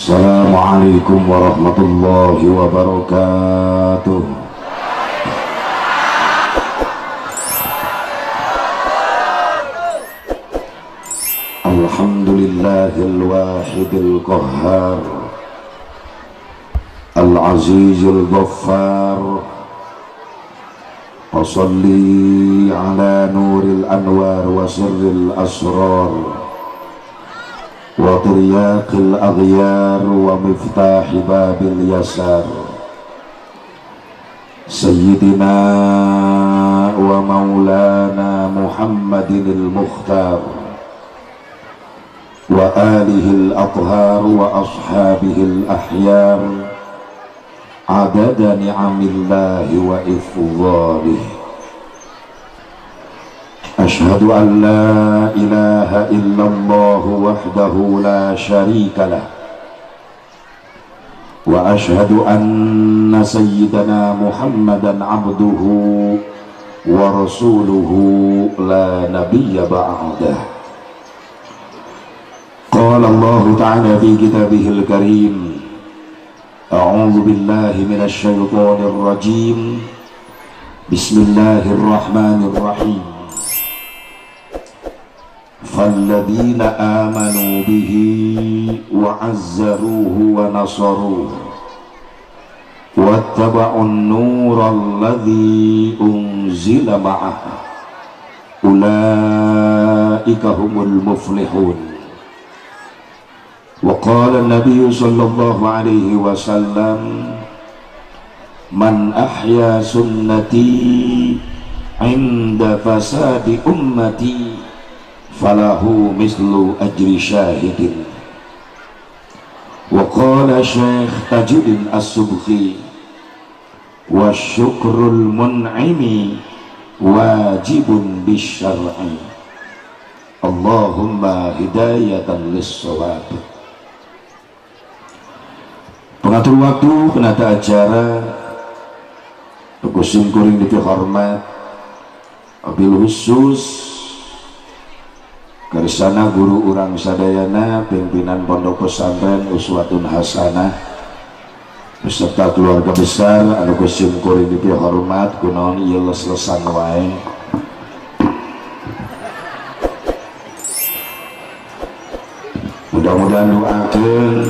Assalamualaikum warahmatullahi wabarakatuh. Alhamdulillahil wahidil qahhar, al-azizil ghaffar. Wassalli ala nuril anwar wa sirril asrar wa tiryaqil aghyar wa miftahi babil yasar, Sayyidina wa maulana Muhammadinil mukhtar wa alihil athhar wa ashabihil ahyar, adada ni'amillahi wa ifdhalih. Ashhadu an la ilaha illallah wahdahu la syarika lah, wa ashhadu anna sayyidana Muhammadan abduhu wa rasuluhu la nabiyya ba'dah. Qala Allah ta'ala fi kitabihil karim, a'udzu billahi minasy syaithanir rajim. Bismillahirrahmanirrahim. Falladzina amanu bihi wa 'azzaruhu wa nasaruhu wattaba'un nural ladzi unzila ma'ahu ulaika humul muflihun. Wa qala an-nabiy sallallahu alaihi wasallam, man ahya sunnati 'inda fasadi ummati falahu mislu ajri syahidin. Wa qala Syekh Tajuddin As-Subhi, wa syukrul mun'imi wajibun bisyar'i. Allahumma hidayatan lis-shawab. Pengatur waktu, penata acara, kusim kuring dihormat, wabil khusus kersana guru urang sadayana, pimpinan pondok pesantren Uswatun Hasanah beserta keluarga besar anu kusim kuring dihormat, kunaon ieu les-lesan wae. Mudah-mudahan doakeun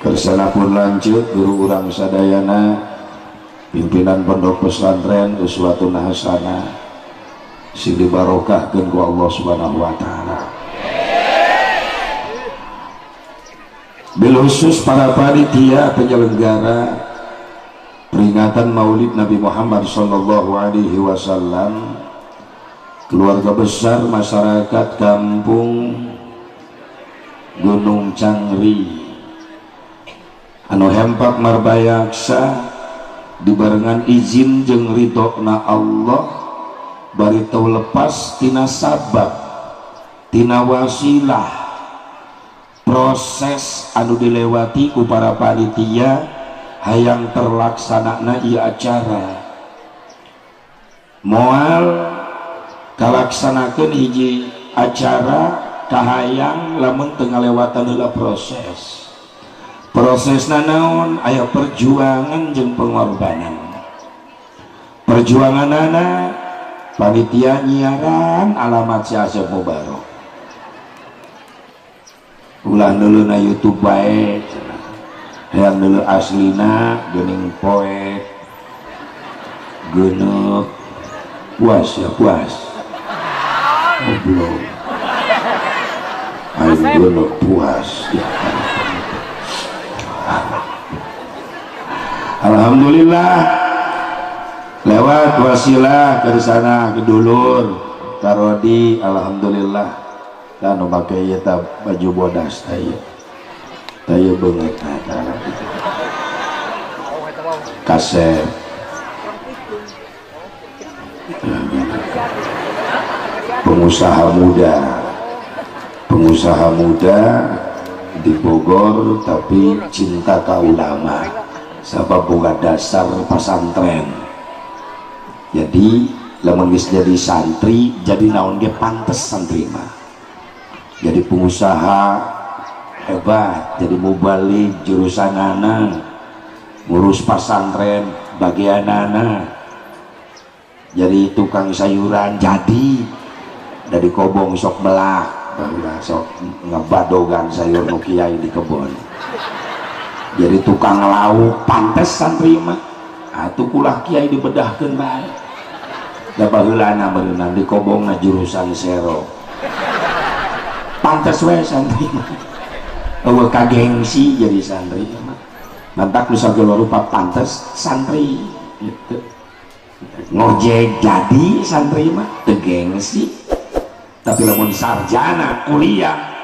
kersana pun lanjut guru urang sadayana, pimpinan pondok pesantren Uswatun Hasanah, sing dibarokahkeun ku Allah Subhanahu wa taala. Bil khusus para panitia penyelenggara peringatan Maulid Nabi Muhammad sallallahu alaihi wasallam, keluarga besar masyarakat kampung Gunung Cangri anu hempak marbayaksa dibarengan izin jeung ridhona Allah, bari teu lepas tina sabab tina wasilah proses anu dilewati ku para panitia hayang terlaksanana ieu acara. Moal kalaksanakeun hiji acara kahayang lamun teu ngalewatan heula proses. Prosesna naon? Aya perjuangan jeung pengorbanan. Perjuanganana panitia nyiaran alamat si Asep Mubarok. Ulah neuleuh na YouTube bae cenah. Hayang neuleuh aslina geuning poek. Geuneuh puas ya puas. Oh, belum. Ayo geuneuh puas ya. Alhamdulillah lewat wasilah ke sana ke dulur karodi, alhamdulillah kan make ieu ta baju bodas teh ieu teh ieu beungeut eta kasep pengusaha muda, pengusaha muda di Bogor tapi cinta ka ulama sabab boga dasar pesantren. Jadi lamun geus jadi santri jadi naon ge pantes santri mah. Jadi pengusaha Hebat, jadi mubalig jurusan anak, ngurus pasantren bagian anak, jadi tukang sayuran jadi dari kobong sok melak, barulah sok ngebadogan sayur nu kiai di kebon. Jadi tukang lauk pantes santri mah. Atuh kulah kiai dibedahkeun bae. Da baheulana meureunna di kobongna jurusan sero. Pantes we santri mah. Eueuh kagengsi jadi santri mah. Mantak nu sagala rupa pantes santri gitu. Ngojek jadi santri mah teu gengsi. Tapi lamun sarjana kuliah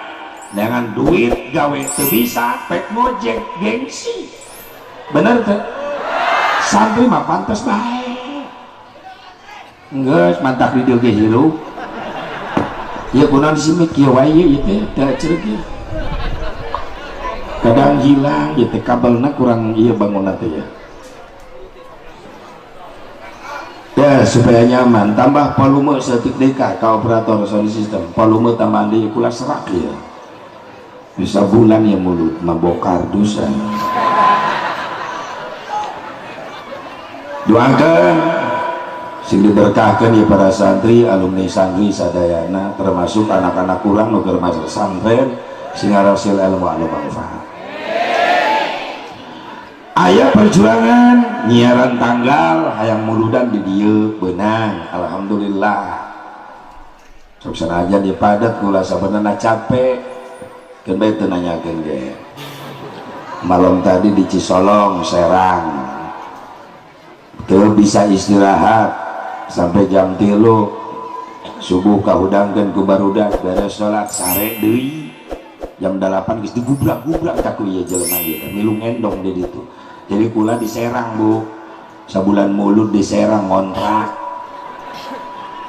dengan duit gawe teu bisa pek ngojek gengsi. Bener teu? Santri mah pantes bae. Geus mantak di dieu ge hirup. Ieu kunaon sih kieu wae ieu teh teu ceureuh ieu. Kadang hilang ieu teh kabelna kurang ieu bangunna teh ya. Ya supaya nyaman tambah volume setik deka ka operator sound system volume tambahan deui kula serak ya. Bisa bulan ya mulut mabok kardus. Doakan sing diberkahkan ya para santri, alumni santri sadayana, termasuk anak-anak kurang nu keur masuk santren sing ngarasil ilmu anu manfaat. Aya perjuangan nyiaran tanggal hayang muludan di dieu beunang, alhamdulillah. Sok sanajan ieu padat kula sabenerna capek. Keun bae teu nanyakeun ge. Malam tadi di Cisolong, Serang. Teu bisa istirahat sampai jam 3 subuh kahudangkeun ku barudak beres salat sare deui jam 8 geus digubrak-gubrak ka ku ieu jelema ieu teh milu ngendong di ditu. Jadi kula di Serang Bu, sabulan mulud di Serang ngontrak.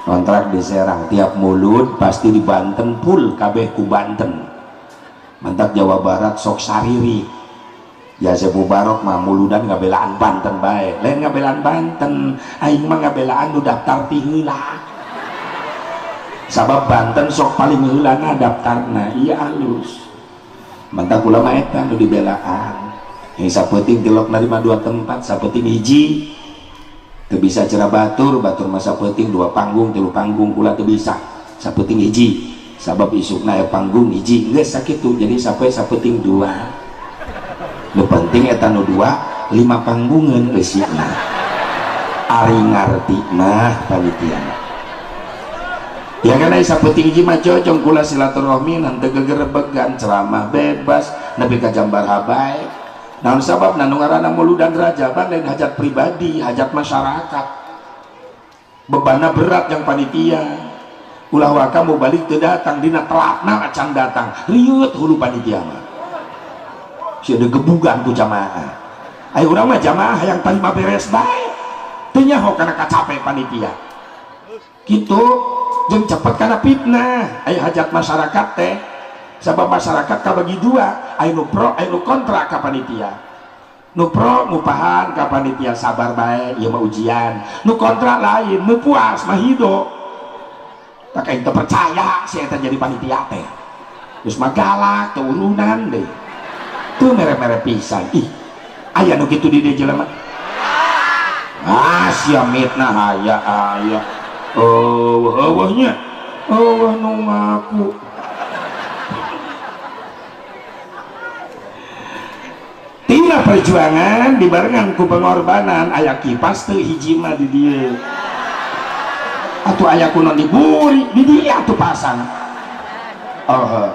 Kontrak di Serang tiap mulud pasti di Banten full kabeh ku Banten. Mantak Jawa Barat sok sariri. Ya Sebu Barok mah muludan ngabelaan Banten bae. Lain ngabelaan Banten, aing mah ngabelaan nu daftar ti heula. Sabab Banten sok paling heulana daftarna, ieu alus. Mantak kula mah eta nu dibelaan. Yang sapenting tilok narima dua tempat, sapenting hiji. Teu bisa cara batur, batur mah sapenting dua panggung, tilu panggung kula teu bisa. Sapenting hiji. Sabab isukna aya panggung hiji, geus sakitu. Jadi sampai sapenting dua. Nu penting eta nu dua, 5 panggungan eusina. Ari ngarti mah panitia. Ya kan aya sapenting hiji mah cocong kula silaturahmi teu gegerebegan ceramah bebas nepi ka jam baraha bae. Naon sababna nu ngaranna muludan rajaban lain hajat pribadi, hajat masyarakat. Bebanna berat yang panitia. Ulah waka mau balik teu datang dina telatna acan datang, riut hulu panitia mah. Si ada gebugan ku jamaah. Ayo urang mah jamaah yang tarima beres bae. Teu nyaho kana kacape panitia. Kitu jeung cepet kana fitnah. Ayo hajat masyarakat teh. Sabab masyarakat kabagi dua, aya nu pro, aya nu kontra ka panitia. Nu pro ngupahan ka panitia sabar bae, ieu mah ujian. Nu kontra lain, nu puas mah hido. Tak aing teu percaya si eta jadi panitia teh. Geus mah galak teu urunan deui. Tuh mere-mere pisan. Ih, aya nu kitu di dieu jelema. Ah, sia mitnah aya aya. Eueuh eueuh nya. Eueuh nu ngaku. Tina perjuangan dibarengan ku pengorbanan aya kipas teu hiji mah di dieu. Atuh aya kuno diburi di dieu atuh pasang. Oh.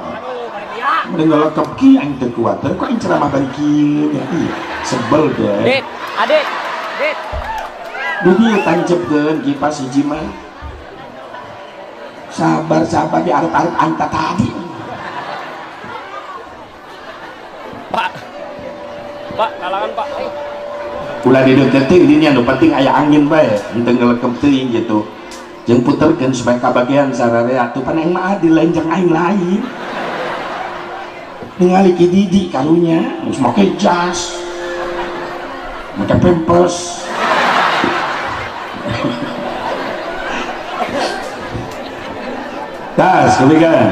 Mending ngelekep ki aing teu kuat. Kok aing ceramah bari kieu nya. Ih, sebel deh. Dit, adik, dit. Di dieu tancepkeun kipas hiji mah. Sabar-sabar di arep-arep aing tadi. Pak. Pak, kalangan Pak. Ulah dideketin dinya nu penting aya angin bae, henteu ngelekep teuing gitu. Jeung puterkeun supaya kabagian sararea atuh pan aing mah adil lain jeung aing lain. Ningali Ki Didi karunya, geus make jas. Make pampers. Tas, kemudian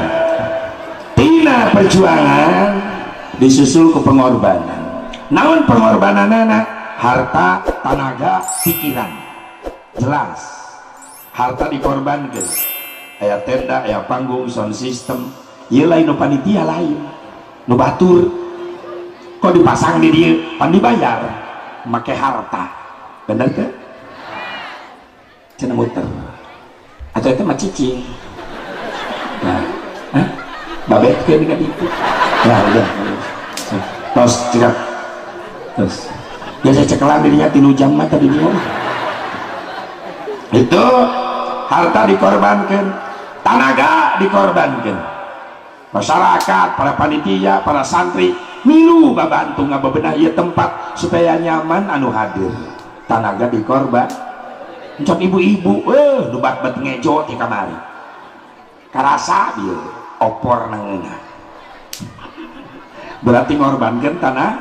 tina perjuangan Disusul ke pengorbanan. Naon pengorbananana? Harta, tanaga, pikiran. Jelas harta dikorbankan, aya tenda, aya panggung, sound system. Ieu lain nu panitia, lain nu batur. Kok dipasang di dieu? Pan dibayar make harta, bener teh? Cenah muter atau itu mah cicing. Nah, hah? Babetkeun ka ditu. Ya udah, tos cekap, terus biasa cekelan dirinya 3 jam mah tadi di rumah. Itu harta dikorbankan, tanaga dikorbankan, masyarakat, para panitia, para santri milu babantu ngabebenah ieu tempat supaya nyaman anu hadir. Tanaga dikorban. Encok ibu-ibu nu bat-bat ngejo ti kamari karasa bieu opor nangeunah, berarti ngorbankan tanah.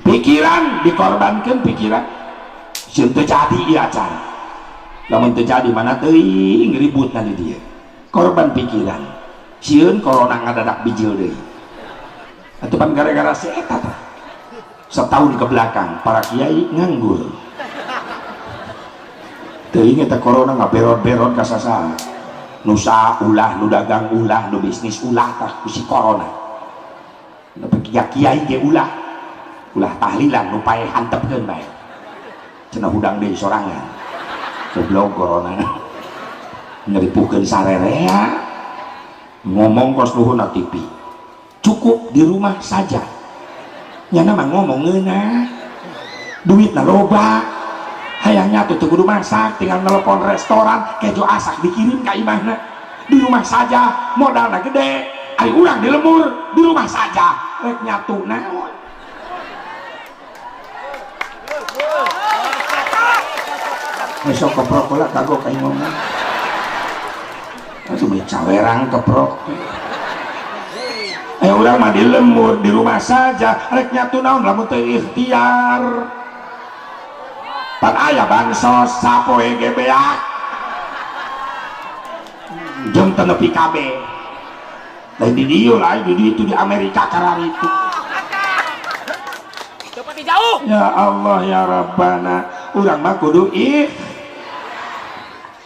Pikiran dikorbankan, pikiran sieun teu jadi ieu acara. Lamun teu jadi, mana teuing ribut nanti dia. Korban pikiran, sieun corona ngadadak bijil deui. Atuh pan gara-gara si eta tah setahun ke belakang para kiai nganggur. Teuing eta corona ngaberot-berot ka sasaha. Nu usaha ulah, nu dagang ulah, nu bisnis ulah tah ku si corona. Tapi kiai ge ulah, ulah tahlilan, nu paeh antepkeun bae, cenah hudang deui sorangan. Goblok corona, ngeripuhkeun sarerea. Ngomong kos nuhun na TV, cukup di rumah saja. Nyana mah ngomong ngeunah, duitna loba, hayangnya tuh teu kudu masak, tinggal nelpon restoran, kejo asak dikirim ka imahna. Di rumah saja, modalna gede. Ari urang di lembur, di rumah saja, rek nyatu naon? Besok keprok lah, kagok kayak ngomong. Aduh, cawerang keprok. Eh, urang mah di lembur, di rumah saja, rek nyatu naon lamun teu ikhtiar? Pan aya bansos sapoe ge beak jeung teu nepi kabeh. Lain di dieu, lain di ditu, di Amerika kararitu. Cepat jauh. Ya Allah ya Rabbana, urang mah kudu ih,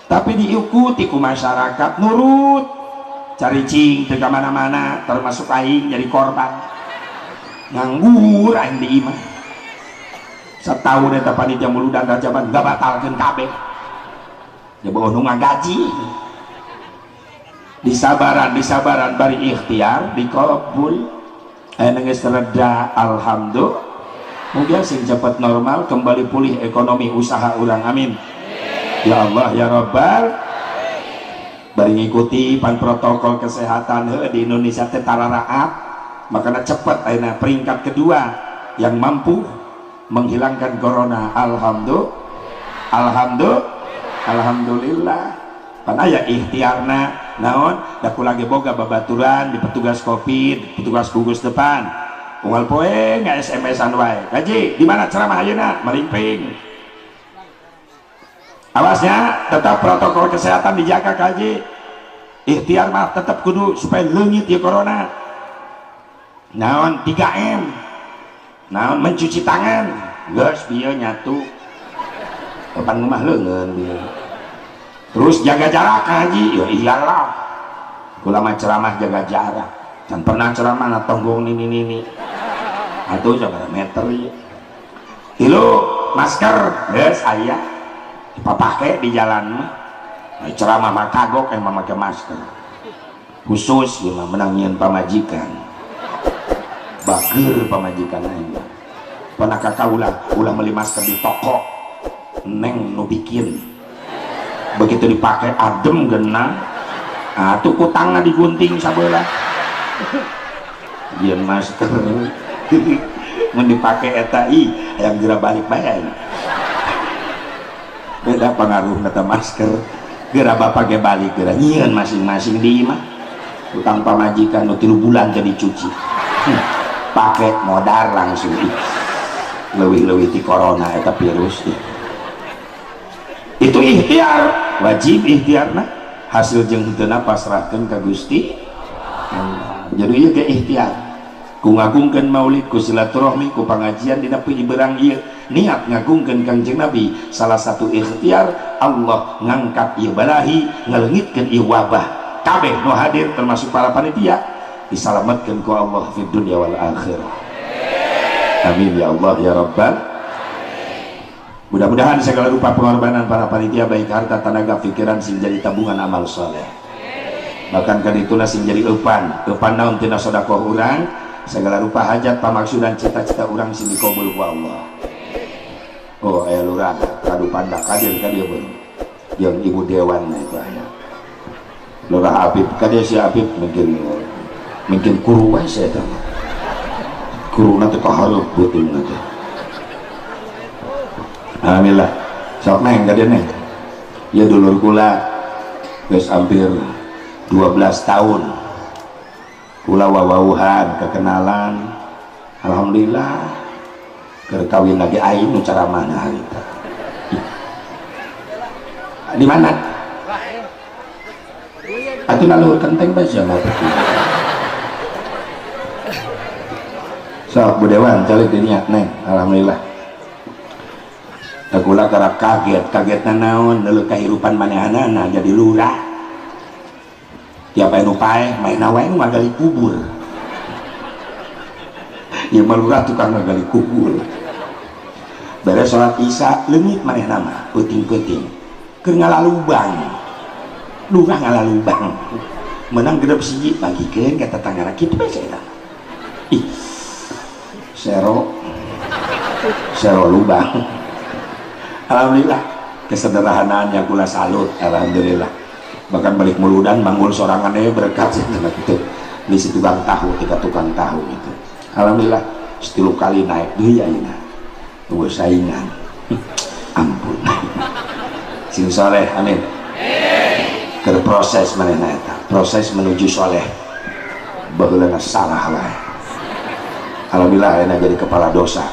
tapi diikuti ku masyarakat, nurut, cari cing teu ka mana-mana, termasuk aing jadi korban, nganggur aing di imah setahun. Eta panitia muludan rajaban gak batalkeun kabeh, ya bawa nu ngagaji. Disabaran, disabaran, bari ikhtiar dikabul. Aya geus reda, alhamdulillah. Mugia sing cepat normal kembali, pulih ekonomi usaha urang, amin ya Allah ya Rabbal. Bari ngikuti pan protokol kesehatan heuh, di Indonesia teh tararaat, makanya cepet ayeuna peringkat kedua yang mampu menghilangkan corona. Alhamdulillah, alhamdulillah, alhamdulillah. Pan aya ikhtiarna naon da kula ge boga babaturan di petugas Covid, petugas gugus depan. Unggal poe nggak SMS-an wae, "Kaji, di mana ceramah ayeuna?" Marimping, "Awasnya, tetap protokol kesehatan dijaga, kaji. Ikhtiar mah tetap kudu supaya leungit ya corona." Naon 3M, naon mencuci tangan, geus bieu nyatu depan rumah leungeun bieu. Terus jaga jarak, kaji. Ya iyalah, kula mah ceramah jaga jarak, can pernah ceramah na tonggong nini nini atuh sabaraha meter ieu. Tilu, masker geus aya, dipapake di jalan mah. Nah, ceramah mah kagok yang memakai masker khusus ieu mah, menang nyieun pamajikan bager, pamajikan aing. Pernah kakak ulah ulah beli masker di toko, neng nu bikin. Begitu dipakai adem genang atuh, kutangna digunting sabelah. Dia masker mun dipake eta ih hayang geura balik bae. Beda pengaruh kata masker, geura bapak ge balik, geura nyieun masing-masing di imah. Utang pamajikan nu 3 bulan teu dicuci, pake modar langsung. Ih, leuwih-leuwih ti corona eta virus ih. Itu ikhtiar, wajib ikhtiarna, hasil jeung henteu pasrahkeun ka Gusti Allah. Jadi ieu ge ikhtiar. Ku ngagungkeun maulid, ku silaturahmi, ku pangajian dina berang ieu niat ngagungkeun Kangjeng Nabi, salah satu ikhtiar Allah ngangkat ieu balahi, ngaleungitkeun ieu wabah. Kabeh nu hadir termasuk para panitia disalametkeun ku Allah fid dunya wal akhirah. Amin ya Allah ya Rabbal. Mudah-mudahan segala rupa pengorbanan para panitia baik harta, tenaga, pikiran sing jadi tabungan amal soleh. Bahkan kan itulah sing jadi eupan, eupan naon tina sedekah urang, segala rupa hajat, pamaksudan, cita-cita urang sing dikabul ku Allah. Oh, aya lurah kadu pandak kadir ka dieu baru. Jeung ibu dewan itu aya. Lurah Apip, ka dieu si Apip mungkin mungkin kuru wae saya teh. Kuruna teh kahareup beuteungna teh. Alhamdulillah. Sok neng ka dieu neng. Ya dulur kula geus hampir 12 tahun kula wawauhan kekenalan, alhamdulillah keur kawin lagi aing nu caramahna harita. Di mana? Atuh naluhur kenteng bae sia mah. Sok Bu Dewan calik di niat neng, alhamdulillah. Kula kerap kaget, kagetna naon neuleuh kahirupan manehanana jadi lurah. Tiap anu paeh maena wae nu ngagali kubur. Ieu mah lurah tukang ngagali kubur. Beres salat Isya leungit manehna mah peuting-peuting. Keur ngalalubang. Lurah ngalalubang. Menang genep siji bagikeun ka tetanggana kitu bae eta. Ih. Sero. Sero lubang. Alhamdulillah kesederhanaannya kula salut, alhamdulillah. Bahkan balik muludan manggul sorangan deui berkat sih gitu. Di si tukang tahu, tiga tukang tahu gitu. Alhamdulillah setilu kali naik deui ayeuna. Tunggu saingan. Ampun. Sing soleh, amin. Keur proses manehna eta, proses menuju soleh. Baheulana salah wae. Alhamdulillah ayeuna jadi kepala dosa.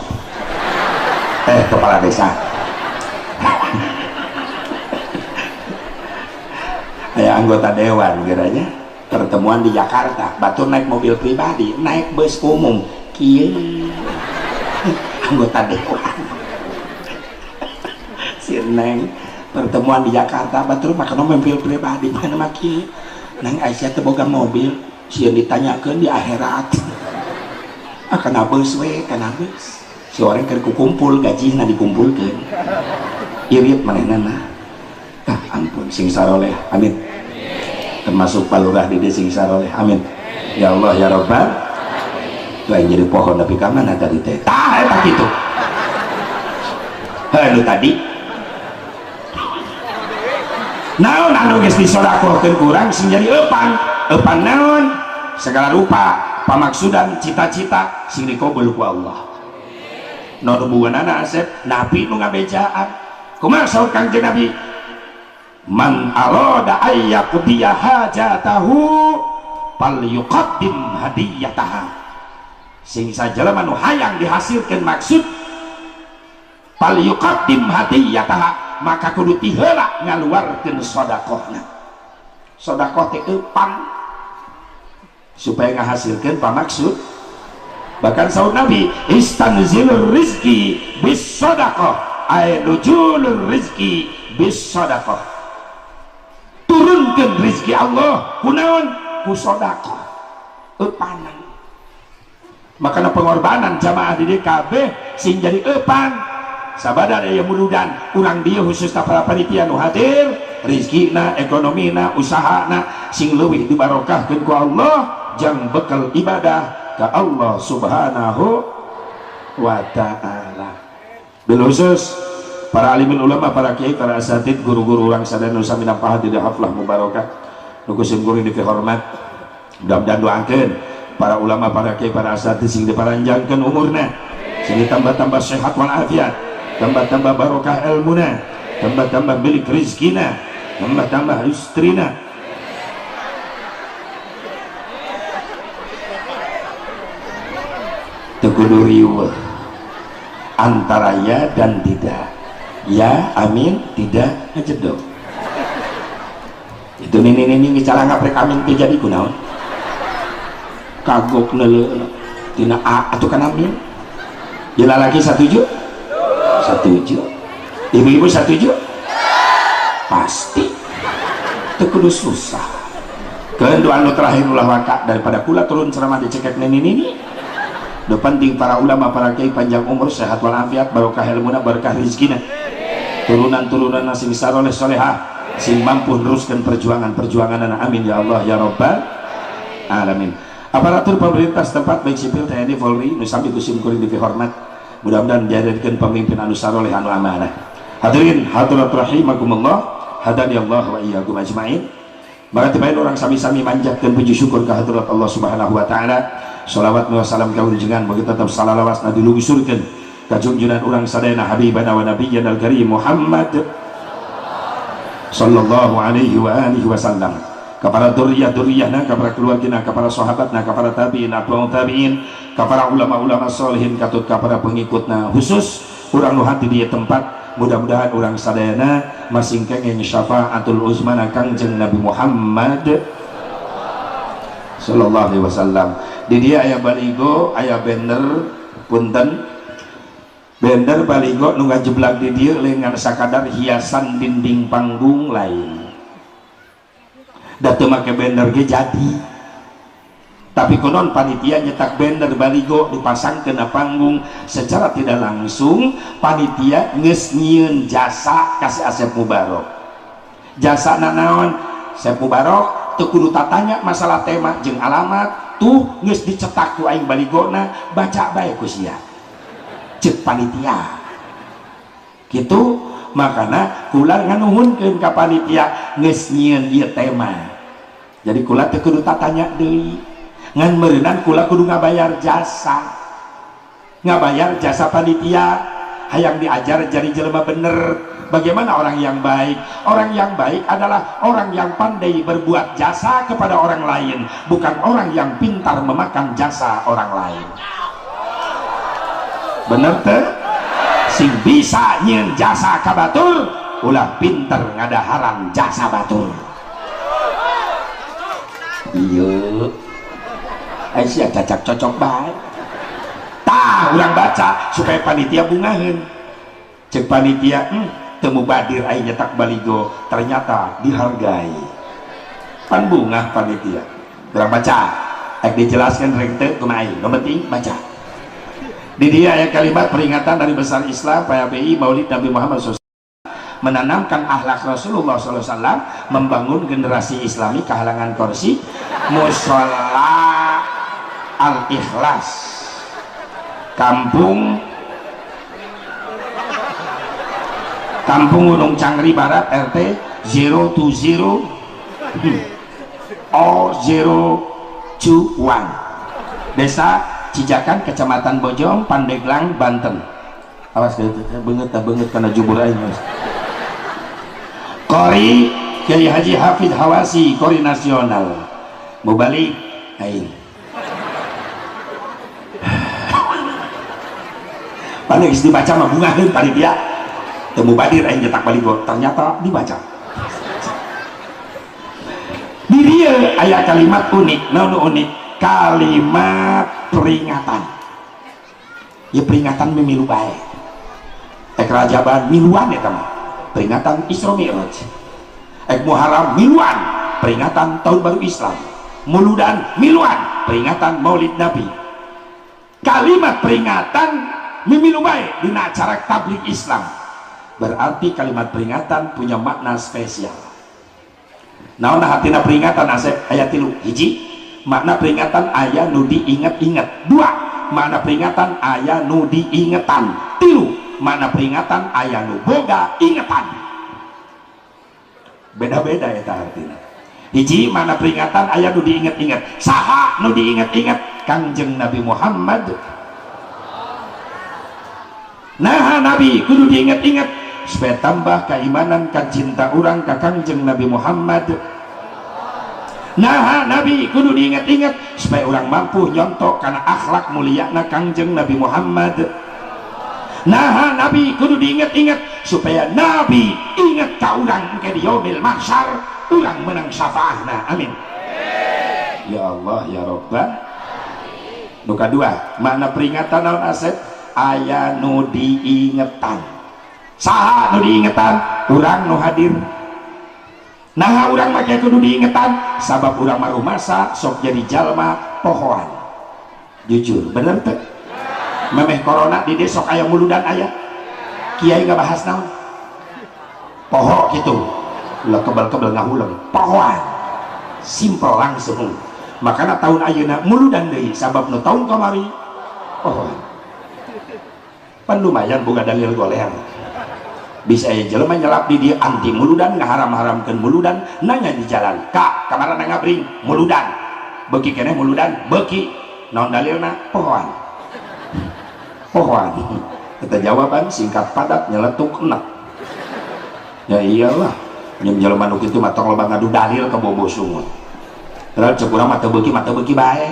Kepala desa. Aya anggota dewan kiranya pertemuan di Jakarta, batur naik mobil pribadi, naik bus umum, kieu anggota dewan. Si Neng pertemuan di Jakarta, batur make mobil pribadi, mana mah kieu. Neng Aisyah teh boga mobil, sieun ditanyakeun di akhirat. Ah kana bus we, kana bus. Si orang keur kukumpul gajina dikumpulkeun. Irit manehna mah. Ah, ampun sing saroleh, amin. Termasuk Pak Lurah di sing saroleh, amin. Ya Allah ya Rabbal. Lain jadi pohon tapi ka mana tadi teh? Tah eta kitu. Heuh tadi. Naon anu geus disodakohkeun ku urang sing jadi eupan? Eupan naon? Segala rupa pamaksudan cita-cita sing dikabul ku Allah. Nu hubunganana asep nabi nu ngabejaan. Kumaha saur Kangjeng Nabi? Man arada ayyaqdiya hajatahu falyuqaddim hadiyataha. Sing sajelema nu hayang dihasilkeun maksud falyuqaddim hadiyataha, maka kudu ti heula ngaluarkeun sedekahna. Sedekah teh eupan supaya ngahasilkeun pamaksud. Bahkan saur Nabi istanzilur rizki bis sedekah ay nujulur rizki bis sedekah. Turunkeun rezeki Allah kunaon ku sedekah eupanan. Makana pengorbanan jamaah di DKB sing jadi eupan sabada aya muludan urang dieu khususna para panitia nu hadir rezekina, ekonomina, usahana sing leuwih dibarokahkeun ku Allah jang bekal ibadah ka Allah Subhanahu wa taala. Bil khusus para alimin ulama, para kiai, para asatid, guru-guru urang sadaya nu sami nampahan di haflah mubarakah nu ku sim kuring dipihormat. Mudah-mudahan doakeun para ulama, para kiai, para asatid sing diparanjangkeun umurna, sing ditambah-tambah sehat walafiat, tambah-tambah barokah ilmuna, tambah-tambah milik rezekina, tambah-tambah istrina. Teu kudu riweuh antara ya dan tidak. Ya, amin, tidak, ngejedok. Itu nini-nini ngecara ngaprek amin teu jadi kunaon? Kagok neuleuh. Tina A atau kana min. Ya lalaki satuju? Satuju. Ibu-ibu satuju? Pasti. Teu kudu susah. Keun anu terakhir ulah waka daripada kula turun ceramah dicekek nini nini. Nu penting para ulama, para kiai panjang umur, sehat walafiat, barokah ilmuna, barokah rizkina. Turunan-turunan sing saroleh solehah, sing mampu neruskan perjuangan-perjuangan. Amin ya Allah ya Rabbal alamin. Aparatur pemerintah setempat baik sipil, TNI, Polri, nu sami ku sim kuring dipihormat. Mudah-mudahan dijadikan pemimpin anu saroleh anu amanah. Hadirin hadirat rahimakumullah, hadani Allah wa iyyakum ajmain. Maka tibain urang sami-sami manjatkeun puji syukur ka hadirat Allah Subhanahu wa taala. Salawat wa salam ka junjungan bagi tetap salalawasna dilungsurkeun ka junjunan urang sadayana habibana wa nabiyyana al-karim Muhammad sallallahu alaihi wa alihi wasallam, kepada duriyah-duriyahna, kepada keluargina, kepada sahabatna, kepada tabi'in, atba'ut tabi'in, kepada ulama-ulama solehin, katut kepada pengikutna, khusus urang nu hati di tempat. Mudah-mudahan urang sadayana masing kenging syafaatul uzmana Kangjeng Nabi Muhammad sallallahu alaihi wasallam. Di dia aya baligo, aya banner. Punten, banner baligo nu ngajeblag di dieu dengan sakadar hiasan dinding panggung, lain da teu make banner ge jadi. Tapi konon panitia nyetak banner baligo dipasang kena panggung, secara tidak langsung panitia geus nyieun jasa ka si Asep Mubarok. Jasa naon? Asep Mubarok teu kudu tatanya masalah tema jeung alamat, tuh geus dicetak ku aing baligona, baca bae ku sia, cek panitia gitu. Makana kula nganuhunkeun ka panitia geus nyieun ieu tema, jadi kula teu kudu tatanya deui. Ngan meureunan kula kudu ngabayar jasa, ngabayar jasa panitia. Hayang diajar jadi jelema bener. Bagaimana orang yang baik? Orang yang baik adalah orang yang pandai berbuat jasa kepada orang lain, bukan orang yang pintar memakan jasa orang lain. Bener teh? Sing bisa nyieun jasa ka batur, ulah pinter ngadaharan jasa batur. Iya, Aisyah cacak cocok bae. Tah, urang baca supaya panitia bungaheun. Cek panitia, teu mubadir aing nyetak baligo, ternyata dihargai. Pan bungah panitia. Urang baca, ek dijelaskan rek teu kumaha aing, nu penting baca. Di dia aya kalimat peringatan dari besar Islam PHBI Maulid Nabi Muhammad SAW, menanamkan akhlak Rasulullah SAW, membangun generasi Islami kahalangan kursi, musola Al-Ikhlas, Kampung Kampung Gunung Cangri Barat, RT 020 O 021, Desa Cijakan, Kecamatan Bojong, Pandeglang, Banten. Awas beungeut beungeut karena jubur aing. Qori Kiai Haji Hafid Hawasi, Qori Nasional. Mau balik aing. Paling geus dibaca mah bungaheun panitia. Teu mubadir aing nyetak baligo, ternyata dibaca. Di dieu aya kalimat unik, naon nu unik? Kalimat peringatan. Ya peringatan memilu bae. Ek Rajaban miluan eta mah. Peringatan Isra Mi'raj. Ek Muharram miluan, peringatan Tahun Baru Islam. Muludan miluan, peringatan Maulid Nabi. Kalimat peringatan mimilu bae dina acara tabligh Islam. Berarti kalimat peringatan punya makna spesial. Naon hatina peringatan, Asep? Aya tilu. Hiji, makna peringatan aya nu diinget-inget. Dua, makna peringatan aya nu diingetan. Tilu, makna peringatan aya nu boga ingetan. Beda-beda eta artina. Hiji, makna peringatan aya nu diinget-inget. Saha nu diinget-inget? Kangjeng Nabi Muhammad. Nah, Nabi kudu diinget-inget supaya tambah keimanan ka cinta urang ka Kangjeng Nabi Muhammad. Nah, Nabi kudu diinget-inget supaya urang mampu nyontok karena akhlak mulia na Kangjeng Nabi Muhammad. Nah, Nabi kudu diinget-inget supaya Nabi inget ka urang ke di yaumil mahsyar, urang menang syafaahna. Amin ya Allah ya Rabbal. Nu kadua, makna peringatan naon Asep? Aya nu diingetan. Saha nu diingetan? Urang nu hadir. Nah, urang make kudu diingetan sabab urang mah rumasa sok jadi jalma pohoan. Jujur, bener teu? Memeh corona di dieu sok aya muludan aya. Kiai ngabahas naon? Poho gitu. Ulah kebal-kebal ngahuleng. Pohoan. Simpel langsung. Makanya tahun ayeuna muludan deui sabab nu tahun kamari pohoan. Pan lumayan boga dalil goler. Bisa ya jelema nyelap di dia anti muludan, ngaharam-haramkeun muludan, nanya di jalan, "Kak, kamarana ngabring muludan." Beuki keneh muludan, beuki. Naon dalilna? Pohoan. Pohoan. Kita jawaban singkat, padat, nyeletuk, enak. Ya iyalah, jeung jelema nu kitu mah tong loba ngadu dalil ke bobo sungut. Padahal cek urang mah teu beuki mah teu beuki bae.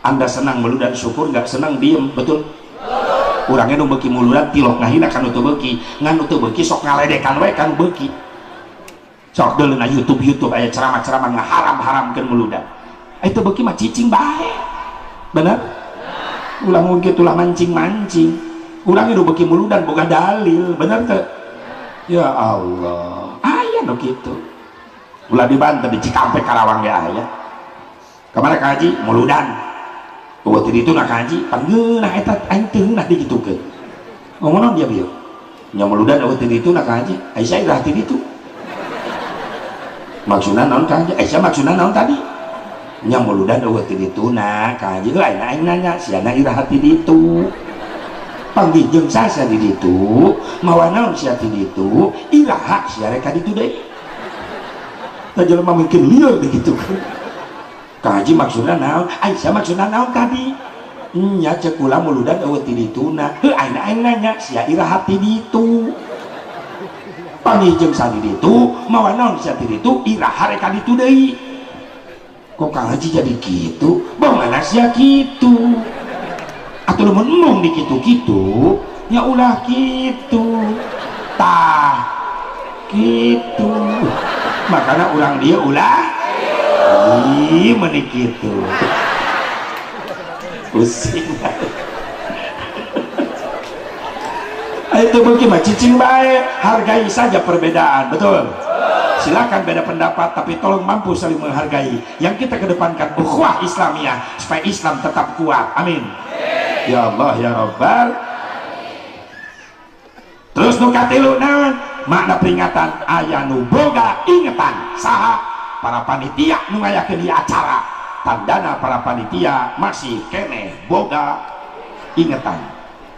Anda senang muludan syukur, nggak senang diem, betul? Urangnya nu beuki muludan tilok ngahina ka nu teu beuki, ngan nu teu beuki sok ngaledekan we ka nu beuki. Sok deuleu YouTube YouTube aya ceramah-ceramah ngaharam-haramkeun muludan. Itu beuki mah cicing bae. Bener? Ulah mungkin ulah mancing-mancing. Urangnya nu beuki muludan boga dalil, bener teu? Ya Allah, aya nu kitu. Ulah di Banten, di Cikampek, Karawang ge aya. Kamana ka haji? Muludan. Waktu itu nak haji, pangeunah eta aing teu ngeunah digitukeun. Ngomong naon dia bieu? Nya muludan waktu itu nak haji, Aisyah iraha ti ditu. Maksudna naon ka haji? Aisyah maksudna naon tadi? Nya muludan waktu itu nak haji, heuh aing aing nanya siana iraha ti ditu. Panggih jeung sasa di ditu, mawa naon sia ti ditu, iraha sia rek ka ditu deui. Tah jelema mungkin lieur digitukeun. Kang Haji maksudna naon? Aisyah maksudna naon tadi? Nya cek kula muludan eueuh ti dituna. Heuh aing aing nanya sia iraha ti ditu. Panggih jeung sa di ditu, mawa naon sia ti ditu, iraha rek ka ditu deui. Kok Kang Haji jadi kitu? Bagaimana sia kitu? Atuh lamun embung di kitu-kitu, nya ulah kitu. Tah kitu. Makana urang dia ulah ih menik gitu pusing. Itu mungkin mah cicing bae, hargai saja perbedaan, betul? Silakan beda pendapat, tapi tolong mampu saling menghargai. Yang kita kedepankan ukhuwah Islamiyah supaya Islam tetap kuat. Amin ya Allah ya Rabbal. Terus nu katilu naon makna peringatan? Aya nu boga ingetan. Saha? Para panitia nu ngayakeun ieu acara. Tandana para panitia masih keneh boga ingetan,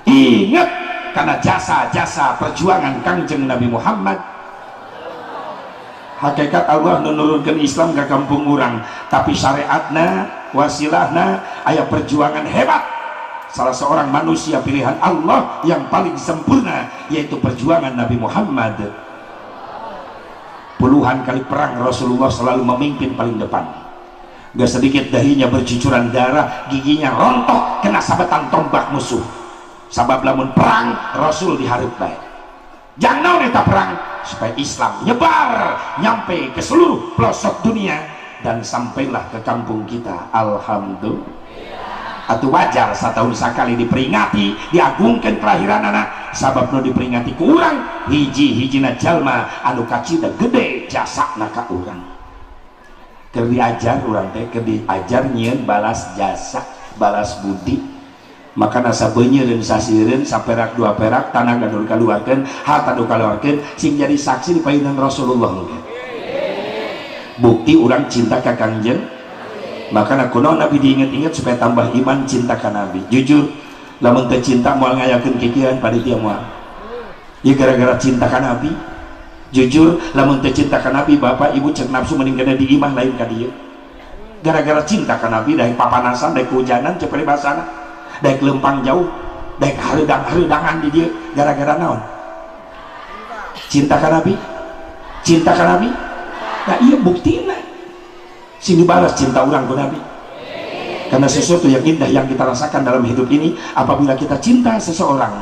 inget karena jasa-jasa perjuangan Kangjeng Nabi Muhammad. Hakikat Allah menurunkan Islam ke kampung urang, tapi syariatna, wasilahna aya perjuangan hebat salah seorang manusia pilihan Allah yang paling sempurna, yaitu perjuangan Nabi Muhammad. Puluhan kali perang Rasulullah selalu memimpin paling depan. Gak sedikit dahinya bercucuran darah, giginya rontok kena sabetan tombak musuh, sabab lamun perang Rasul dihareup bae. Jangan naon eta perang? Supaya Islam nyebar nyampe ke seluruh pelosok dunia dan sampailah ke kampung kita. Alhamdulillah. Atau wajar setahun sekali diperingati, diagungkan kelahiran anak, sabab nu diperingati ku urang hiji-hijina jalma anu kacida gede jasana ka urang. Keur diajar urang teh, keur diajar nyieun balas jasa, balas budi. Maka nasa beunyeun sasireun saperak dua perak, tanaga nu dikaluarkeun, harta nu dikaluarkeun, sing jadi saksi di payunan Rasulullah. Bukti urang cinta ka Kangjeng. Maka kunaon Nabi diinget-inget? Supaya tambah iman, cinta ka Nabi. Jujur, lamun teu cinta moal ngayakeun kikieuan panitia, moal ya, gara-gara cinta ka Nabi. Jujur, lamun teu cinta ka Nabi, bapak ibu cek nafsu mending kena di imah lain ka dieu. Gara-gara cinta ka Nabi, daek papanasan, daek hujanan, cek paribasana, daek lempang jauh, daek hareudang-hareudangan di dieu, gara-gara naon? Cinta ka Nabi, cinta ka Nabi. Nah, iya buktina sing dibalas cinta urang ku Nabi. Karena sesuatu yang indah yang kita rasakan dalam hidup ini apabila kita cinta seseorang,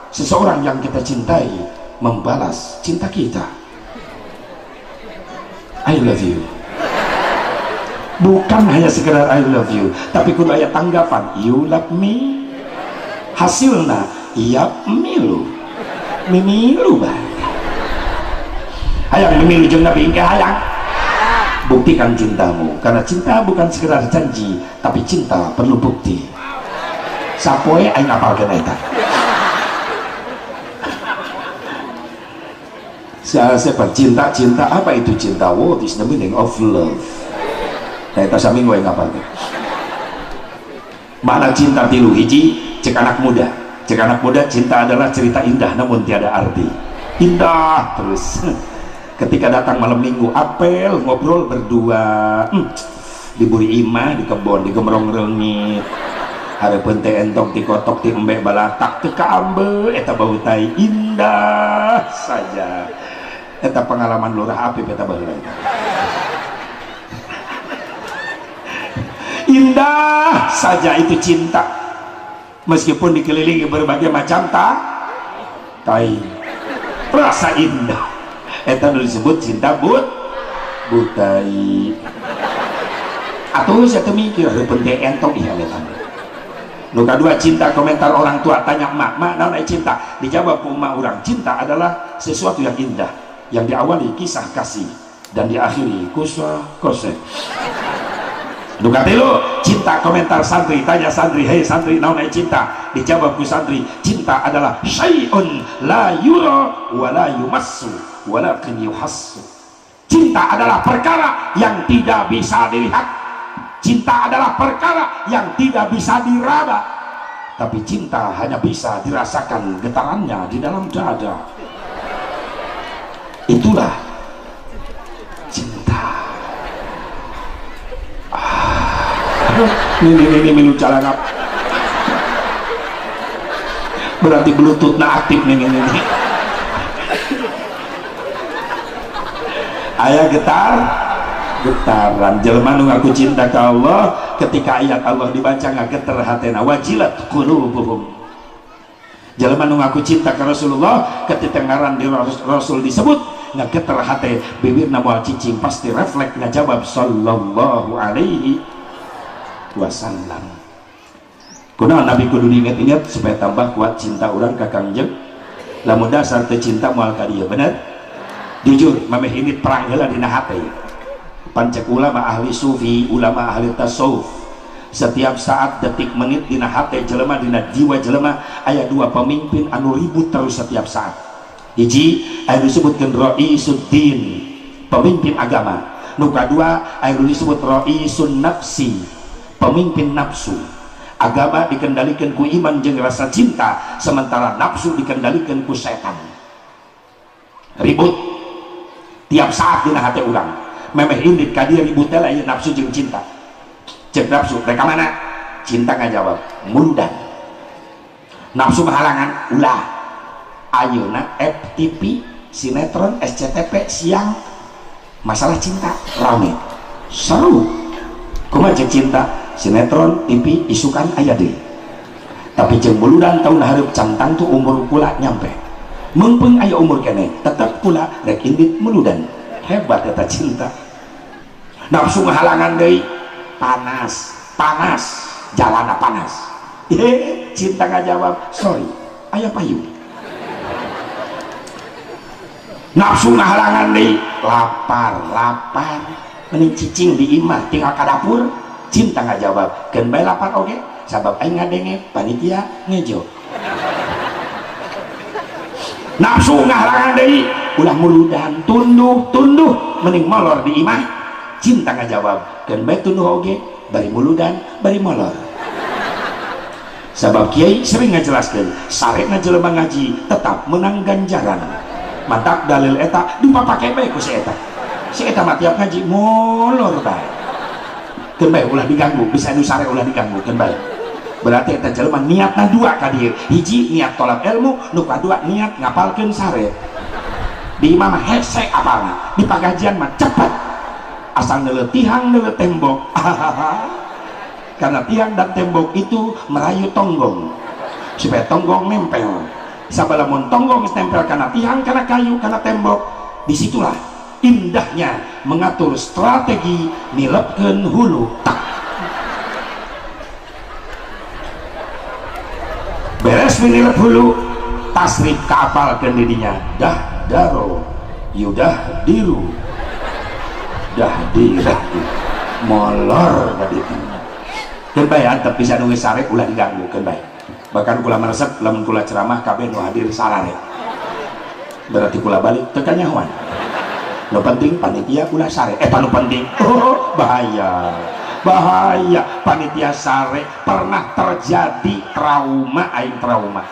seseorang yang kita cintai membalas cinta kita. I love you. Bukan hanya sekedar "I love you", tapi kudu aya tanggapan, "You love me?" Hasilna iya milu mimilu bae. Hayang mimilu jeung Nabi engke? Hayang? Buktikan cintamu, karena cinta bukan sekedar janji, tapi cinta perlu bukti. Sapoe aing apalkeun eta. Siapa cinta, cinta apa itu cinta? What is the meaning of love? Nah, eta saminggu aing ngapalkeun. Mana cinta tilu hiji cek anak muda. Cek anak muda, cinta adalah cerita indah namun tiada arti. Indah terus. Ketika datang malam Minggu, apel ngobrol berdua, di buri imah, di kebon, di gemrong reungit. Hareupeun teh entok dikotok ti embe balatak teu kaambe eta bau tai, indah saja. Eta pengalaman Lurah Apip eta baheula. Indah saja itu cinta, meskipun dikelilingi berbagai macam tai, rasa indah. Eta nu disebut cinta butai. Atuh saya teu mikir hareupeun teh entok ieu eta. Nu kadua, cinta komentar orang tua. Tanya emak, "Mak, naon ai cinta?" Dijawab ku emak urang, "Cinta adalah sesuatu yang indah yang diawali kisah kasih dan diakhiri kusah koseh." Nu katilu, cinta komentar santri. Tanya santri, "Hei santri, naon ai cinta?" Dijawab ku santri, "Cinta adalah syai'un la yura wa la yumassu walakin yuhassu." Cinta adalah perkara yang tidak bisa dilihat, cinta adalah perkara yang tidak bisa diraba, tapi cinta hanya bisa dirasakan getarannya di dalam dada. Itulah cinta. Ini milu calangap, berarti bluetooth na aktif nih. Ini ayah getar getaran. Jelema nu ngaku cinta ka Allah, ketika ayat Allah dibaca ngageter hatena, wajilat qulubuhum. Jelema nu ngaku cinta ka Rasulullah, ketika ngaran di Rasul disebut ngageter hate, bibirna moal cicing, pasti refleks ngajawab sallallahu alaihi wasallam. Kunaon Nabi kudu diinget-inget? Supaya tambah kuat cinta urang ka Kangjeng. Lamun dasar teu cinta moal ka dieu, bener? Jujur, mameh ini perang heula dina hate. Pancek ulama ahli sufi, ulama ahli tasawuf, setiap saat, detik, menit, dina hate jelema, dina jiwa jelema aya dua pemimpin anu ribut terus setiap saat. Hiji aya disebutkeun Raisuddin, pemimpin agama. Nu kadua aya disebut Raisun Nafsi, pemimpin nafsu. Agama dikendalikan ku iman jeung rasa cinta, sementara nafsu dikendalikan ku setan. Ribut tiap saat dina hate urang. Memeh indit ka dieu ribut teh aya nafsu jeung cinta. Cek nafsu, "Rek ka mana?" Cinta ngajawab, "Muludan." Nafsu halangan, "Ulah, ayeuna FTV, sinetron SCTV siang masalah cinta rame seru." Kumaha cek cinta? "Sinetron TV isukan aya deui, tapi jeung muludan tahun hareup can tangtu umur kula nyampe. Meungpeung aya umur keneh, tetep kula rek indit muludan." Hebat eta cinta. Nafsu ngahalangan deui, "Panas, panas, jalana panas." Cinta ngajawab, "Sorry, aya payung." Nafsu ngahalangan deui, "Lapar, lapar, mending cicing di imah tinggal ka dapur." Cinta ngajawab, "Keun bae lapar oge, sabab aing ngadenge panitia ngejo." Nafsu ngahalangan deui, "Ulah muludan, tunduh, tunduh, mending molor di imah." Cinta ngajawab, "Keun bae tunduh oge, bari muludan bari molor." Sabab kiai sering ngajelaskeun, sarena jelema ngaji tetap menang ganjaran. Mantak dalil eta dipapake bae ku si eta. Si eta mah tiap ngaji molor bae. Keun bae ulah diganggu, bisa nu sare ulah diganggu, keun bae. Berarti eta jelema niatna dua ka dieu. Hiji niat tolak ilmu, nu kadua niat ngapalkeun sare. Di imah mah hese apalna, di pagajian mah cepet. Asal neuleuh tihang, neuleuh tembok. Karena tiang dan tembok itu merayu tonggong supaya tonggong nempel. Sabalamun tonggong nempel karena tiang, karena kayu, karena tembok, disitulah Indahnya mengatur strategi nilepkeun hulu tak beres nilep hulu tasrif kaapalkeun di dinya dah daro yudah diru dah dirah molor tadi keun bae antep bisa nu geus sare ulah diganggu keun bae. Bahkan kula meresep lamun kula ceramah kabeh nu hadir sarare, berarti kula balik teu kanyahoan. Nu penting panitia ulah sare, eta nu penting. Oh, bahaya bahaya panitia sare, pernah terjadi trauma aing trauma.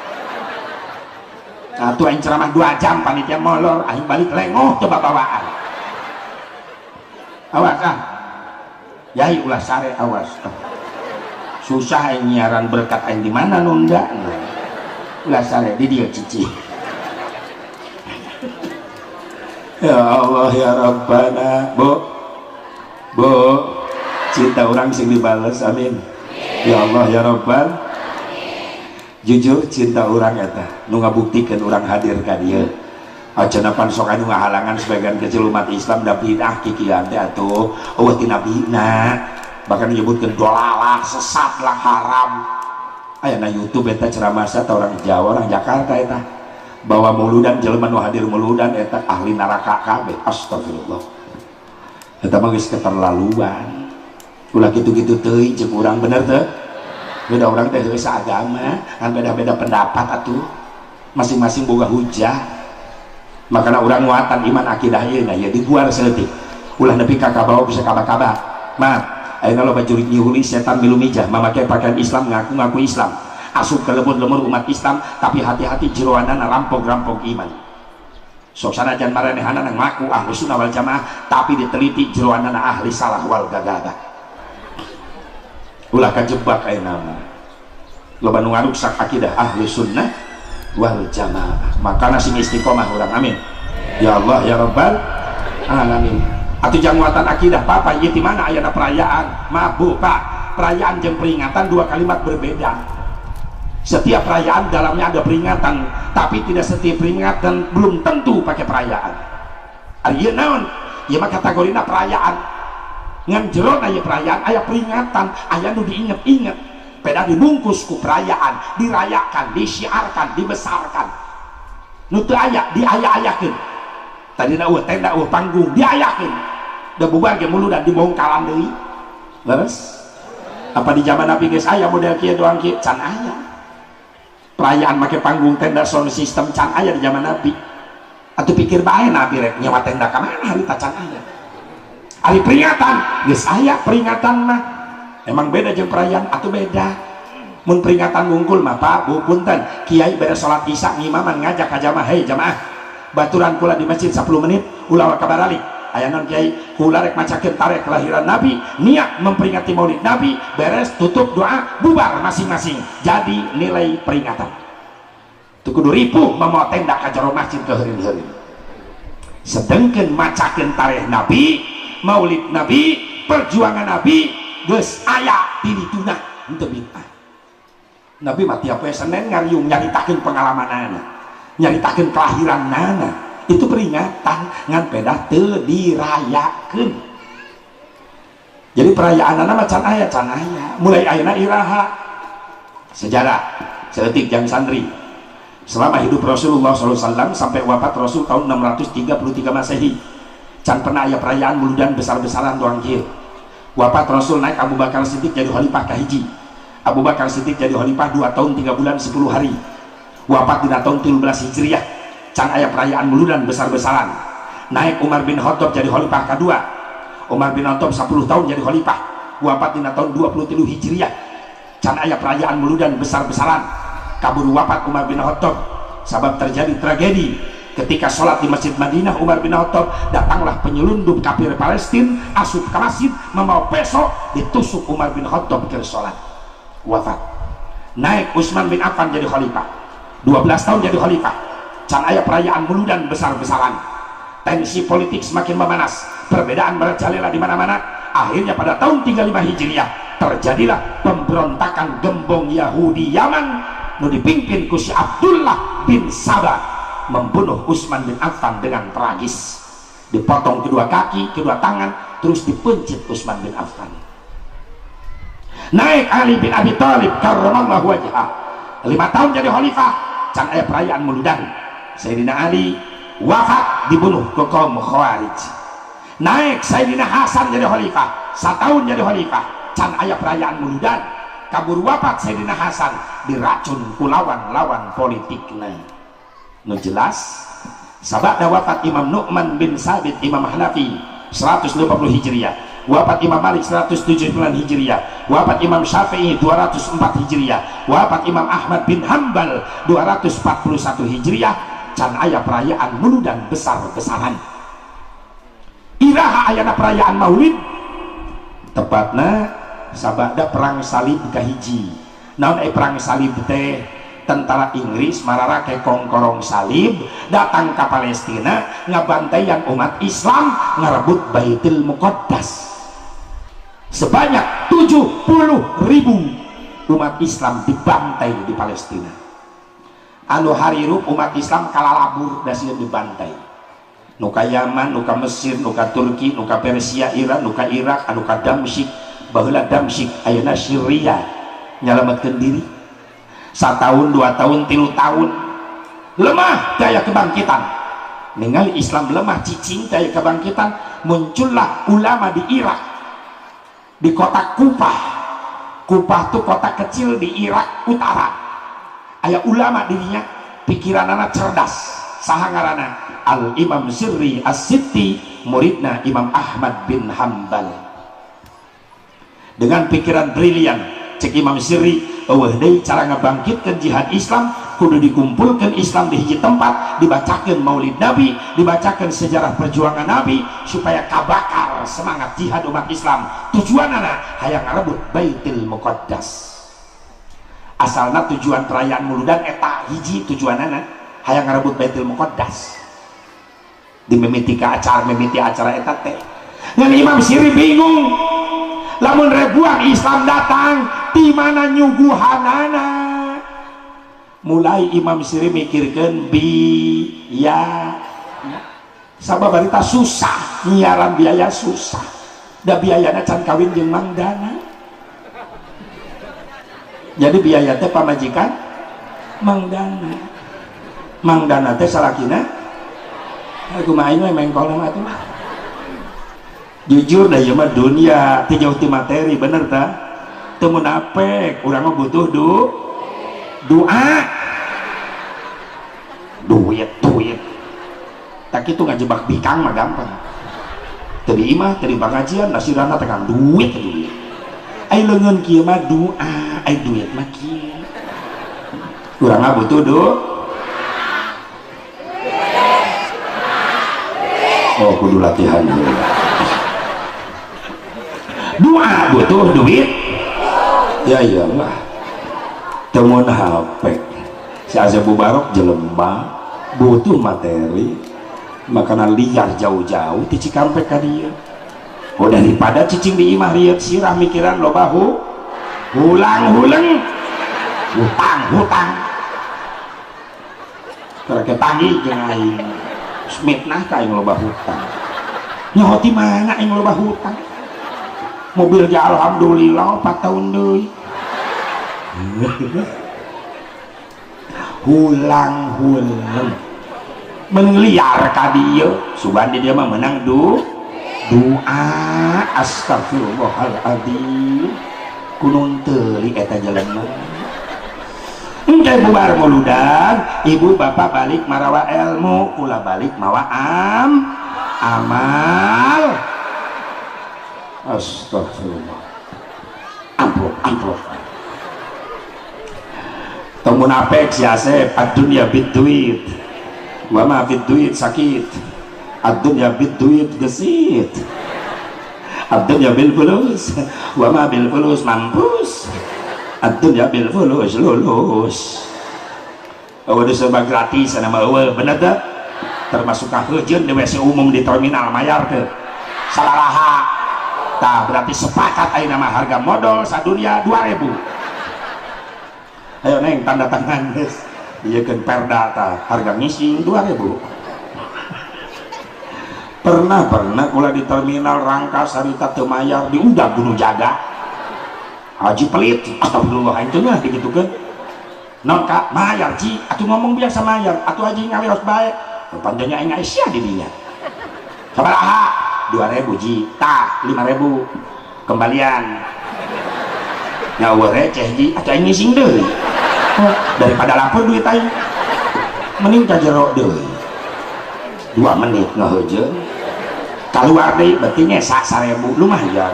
Nah, tuh aing ceramah 2 jam panitia molor, aing balik lengoh coba bawaan. Awas ah, yai ulah sare awas. Susah aing nyiaran berkat aing di mana nunda. Ulah sare di dia cici. Ya Allah ya Rabbana, Bu. Bu, cinta orang sing dibales, amin. Ya Allah ya Rabbal. Jujur cinta orang eta nu ngabuktikeun urang hadir ka dieu. Acan pan sok anu ngahalangan sebagian kecil umat Islam da bidah kikian teh atuh eueuh ti nabina, bahkan menyebutkeun dolalah sesat lah haram. Aya na YouTube eta ceramah sa orang Jawa orang Jakarta eta bahwa muludan jelema nu hadir muludan eta ahli neraka kabeh. Astagfirullah, eta mah geus keterlaluan. Ulah kitu-kitu teuing jeung urang, bener teu? Beda orang teh geus agama kan beda-beda pendapat atuh, masing-masing boga hujah. Makana urang nguatan iman akidah ieu na ya diguar saeutik ulah nepi ka kabawa bisa kaba-kaba. Maaf, ayeuna loba jurig nyihuli setan milu mijah mamakai pakaian Islam ngaku-ngaku Islam asup ke lembur-lembur umat Islam, tapi hati-hati jeroanana rampok-rampok iman. Sok sanajan maranehanana ngaku ahlu sunnah wal jamaah tapi diteliti jeroanana ahli salah wal gagabah. Ulah kajebak ayeuna mah loba nu ngaruksak akidah ahlu sunnah wal jamaah. Makana sing istiqomah urang, amin ya Allah ya Rabbal alamin. Atuh jang nguatan akidah papa ieu di mana ayana perayaan? Maaf Bu, Pak, perayaan jeung peringatan dua kalimat berbeda. Setiap perayaan dalamnya ada peringatan, tapi tidak setiap peringatan belum tentu pakai perayaan. Ari ieu naon? Ieu mah kategorina perayaan. Ngan jerona ieu perayaan aya peringatan, aya nu diinget-inget. Peda dibungkus ku perayaan, dirayakan, disiarkan, dibesarkan. Nu teu aya diaya-ayakeun. Tadina eueuh tenda, eueuh panggung, diayakeun. Da bubar ge muludan dibongkalan deui. Leres? Apa di zaman Nabi geus aya model kieu doang kieu? Can aya. Perayaan make panggung tenda sound system can aya di zaman Nabi. Atuh pikir bae Nabi rek nyewa tenda ka mana harita can aya. Ari peringatan geus aya peringatan mah. Emang beda jeung perayaan atuh beda. Mun peringatan ngungkul mah Pak, Bu punten, kiai beres salat isya ngimaman ngajak ka jamaah, hei jamaah, baturan kula di masjid 10 menit ulah kabaralik. Aya naon kiai, kula rek macakeun tarikh kelahiran Nabi, niat memperingati Maulid Nabi, beres tutup doa bubar masing-masing. Jadi nilai peringatan. Teu kudu ripuh mamawa tenda ka jero masjid keheurin-heurin. Sedengkeun macakeun tarikh Nabi, Maulid Nabi, perjuangan Nabi geus aya di dituna henteu bid'ah. Nabi mah tiap poe Senin ngariung nyaritakeun pengalamanana, nyaritakeun kelahiranana. Itu peringatan ngan pedah teu dirayakeun. Jadi perayaanana mah can aya, can aya. Mulai ayeuna iraha sejarah saeutik jang santri. Selama hidup Rasulullah shallallahu alaihi wasallam sampai wafat Rasul tahun 633 Masehi, can pernah aya perayaan muludan besar-besaran doang kieu. Wafat Rasul naik Abu Bakar Siddiq jadi khalifah kahiji. Abu Bakar Siddiq jadi khalifah 2 tahun 3 bulan 10 hari. Wafat dina tahun 13 Hijriah. Can aya perayaan muludan besar-besaran. Naik Umar bin Khattab jadi khalifah kedua. Umar bin Khattab 10 tahun jadi khalifah. Wafat dina tahun 23 Hijriah. Can aya perayaan muludan besar-besaran. Kabur wafat Umar bin Khattab sabab terjadi tragedi ketika sholat di Masjid Madinah. Umar bin Khattab datanglah penyelundup kafir Palestina asup ke masjid membawa peso, ditusuk Umar bin Khattab ke sholat, wafat. Naik Utsman bin Affan jadi khalifah, 12 tahun jadi khalifah. Can aya perayaan muludan besar-besaran. Tensi politik semakin memanas, perbedaan merajalela di mana-mana. Akhirnya pada tahun 35 Hijriah terjadilah pemberontakan gembong Yahudi Yaman nu dipimpin ku si Abdullah bin Sabah membunuh Utsman bin Affan dengan tragis. Dipotong kedua kaki, kedua tangan, terus dipencit Utsman bin Affan. Naik Ali bin Abi Thalib karramallahu wajhah, 5 tahun jadi khalifah, can aya perayaan muludan. Sayyidina Ali wafat dibunuh ke kaum Khawarij. Naik Sayyidina Hasan jadi khalifah, setahun jadi khalifah, can aya perayaan muludan. Kabur wafat Sayyidina Hasan diracun ku lawan-lawan politikna. Nu jelas, sabada wafat Imam Nu'man bin Sabit, Imam Hanafi 150 Hijriah, wafat Imam Malik 179 Hijriah, wafat Imam Syafi'i 204 Hijriah, wafat Imam Ahmad bin Hambal 241 Hijriah, can aya perayaan muludan besar-besaran. Iraha ayana perayaan maulid? Tepatna sabada Perang Salib kahiji. Naon perang salib teh? Tentara Inggris mararake kongkorong salib datang ke Palestina, ngabantaian umat Islam, ngarebut Baitul Muqaddas. Sebanyak 70 ribu umat Islam dibantai di Palestina. Anu harirup umat Islam kalalabur da sieun dibantai, nu ka Yaman, nu ka Mesir, nu ka Turki, nu ka Persia, Iran, nu ka Irak, anu ka Damsyik, baheula Damsyik, ayeuna Syria, nyalametkeun diri. Satahun, 2 tahun, 3 tahun, lemah daya kebangkitan. Ningali Islam lemah, cicing, daya kebangkitan, muncullah ulama di Irak, di kota Kupah. Kupah tuh kota kecil di Irak Utara. Aya ulama dirinya, pikiran anak cerdas. Saha ngaranna? Al Imam Sirri As-Sitti, muridna Imam Ahmad bin Hambal. Dengan pikiran brilian, cek Imam Sirri, euweuh deui cara ngabangkitkeun jihad Islam, kudu dikumpulkan Islam di hiji tempat, dibacakan maulid Nabi, dibacakan sejarah perjuangan Nabi, supaya kabakar semangat jihad umat Islam. Tujuanana hayang ngarebut Baitul Muqaddas. Asalna tujuan perayaan muludan eta hiji tujuanana, hayang ngarebut Baitul Muqaddas. Dimimiti ka acara, mimiti acara eta teh. Ngan Imam Siri bingung, lamun ribuan Islam datang, di mana nyuguhanana? Mulai Imam Siri mikirkan biaya. Sabab barita susah nyiaran, biaya susah, da biayana can kawin jeung Mang Dana. Jadi biaya teh pamajikan Mang Dana. Mang Dana teh salakina aku mah, aing mah mengkol mah atuh. Jujur dah, ieu mah dunia teu jauh ti materi, bener ta? Teu munafik, urang mah butuh doa, duit. Duit tak itu ngajebak bikang mah gampang. Tadi imah, tadi pengajian nasirana tekan duit, duit. Ai leungeun kieu mah doa, ai duit mah kieu. Urang mah butuh oh, kudu latihan doa, butuh duit. Ya iyalah, temun HP si Azab Mubarok jelema butuh materi, makanan liar jauh-jauh ti Cikampek ka dieu. Oh, daripada cicing di imah rieut sirah, mikiran loba hulang huleng, hutang hutang, karek tagih jeung aing, mitnah ka aing loba hutang. Nyaho ti mana aing loba hutang? Mobil ge alhamdulillah 4 tahun deui. Hulang huleng, mengliar ka dieu. Sugan di dia mah menang doa. Astagfirullahaladzim, kunun teuli eta jelema. Engke bubar muludan, ibu bapak balik marawa ilmu, kula balik mawa amal. Astagfirullah, amplop amplop. Tong munafik si Asep. Ad-dunya bid duit wa ma fid duit sakit, ad-dunya bid duit gesit, ad-dunya bil fulus wa ma bil fulus mampus, ad-dunya bil fulus lulus. Oh, udah serba gratis nama eueuh, bener teu? Termasuk kahejeun di WC umum di terminal mayar teu? Salaraha tah? Berarti sepakat ayeuna mah harga modal sadunia 2000. Ayo neng, tanda tangan geus, ieu kan perda tah, harga ngising 2000. Pernah, pernah kula di terminal Rangkas harita teu mayar, diudag ku nu jaga. "Haji pelit." Astagfirullah, aing teu ngeunah digitukeun. "Naon Kak?" "Mayar, Ji." "Atuh ngomong biasa mayar atuh, Haji, ngalios bae." Panjangnya aing sia di dinya. "Sabaraha?" "2000, Ji." "Tah, 5000 kembalian." "Nyawa receh, Ji." "Atuh aing ngising deui." Daripada lapor duit aing mending ka jero deui. 2 menit ngaheujeun, keluar deui, berarti nyesa 1000. Lumayan,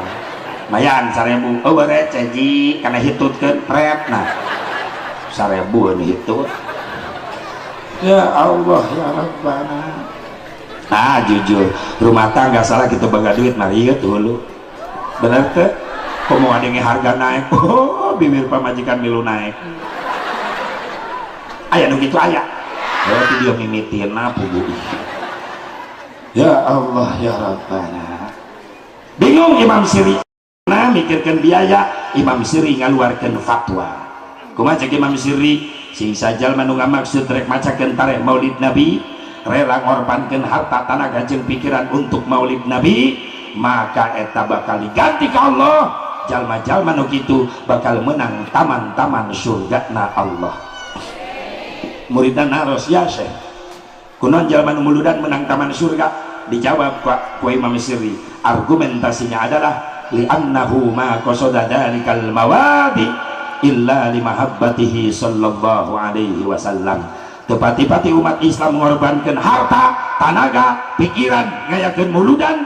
lumayan 1000. "Oh, receh, Ji." Kana hitutkeun pret. Nah, 1000 ini hitut. Ya Allah ya Rabbana. Ah, jujur, rumah tangga salah kita bangga duit mari dulu, bener teh? Komo ada yang harga naik, oh, bibir pamajikan milu naik. Aya nu kitu aya. Oh, itu dia mimitina pugu. Ya Allah ya Rabbana. Bingung Imam Siri. Nah, mikirkan biaya, Imam Siri ngaluarkeun fatwa. Kumaha cek Imam Siri? Sing sajal manu ngamaksud rek macakeun tareh Maulid Nabi, rela ngorbankeun harta, tanaga jeung pikiran untuk Maulid Nabi, maka eta bakal diganti ke Allah. Jalma-jalma nu kitu bakal menang taman-taman surga na Allah. Muridna naros, "Ya Syekh, kunaon jalma nu muludan menang taman surga?" Dijawab ku Imam Siri, argumentasinya adalah li'annahu ma qasada dzalikal mawadi illa limahabbatihi sallallahu alaihi wasallam. Tepati-pati umat Islam mengorbankan harta, tanaga, pikiran ngayakeun muludan,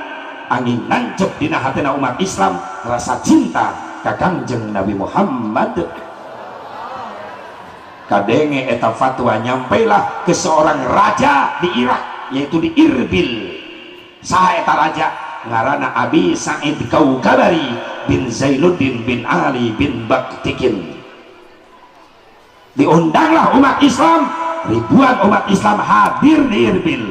angin nancep dina hatena umat Islam rasa cinta ka Kangjeng Nabi Muhammad. Kadenge eta fatwa, nyampailah ke seorang raja di Irak, yaitu di Irbil. Saha eta raja? Ngaranna Abi Sa'id Kaukabari bin Zainuddin bin Ali bin Baktikin. Diundanglah umat Islam, ribuan umat Islam hadir di Irbil.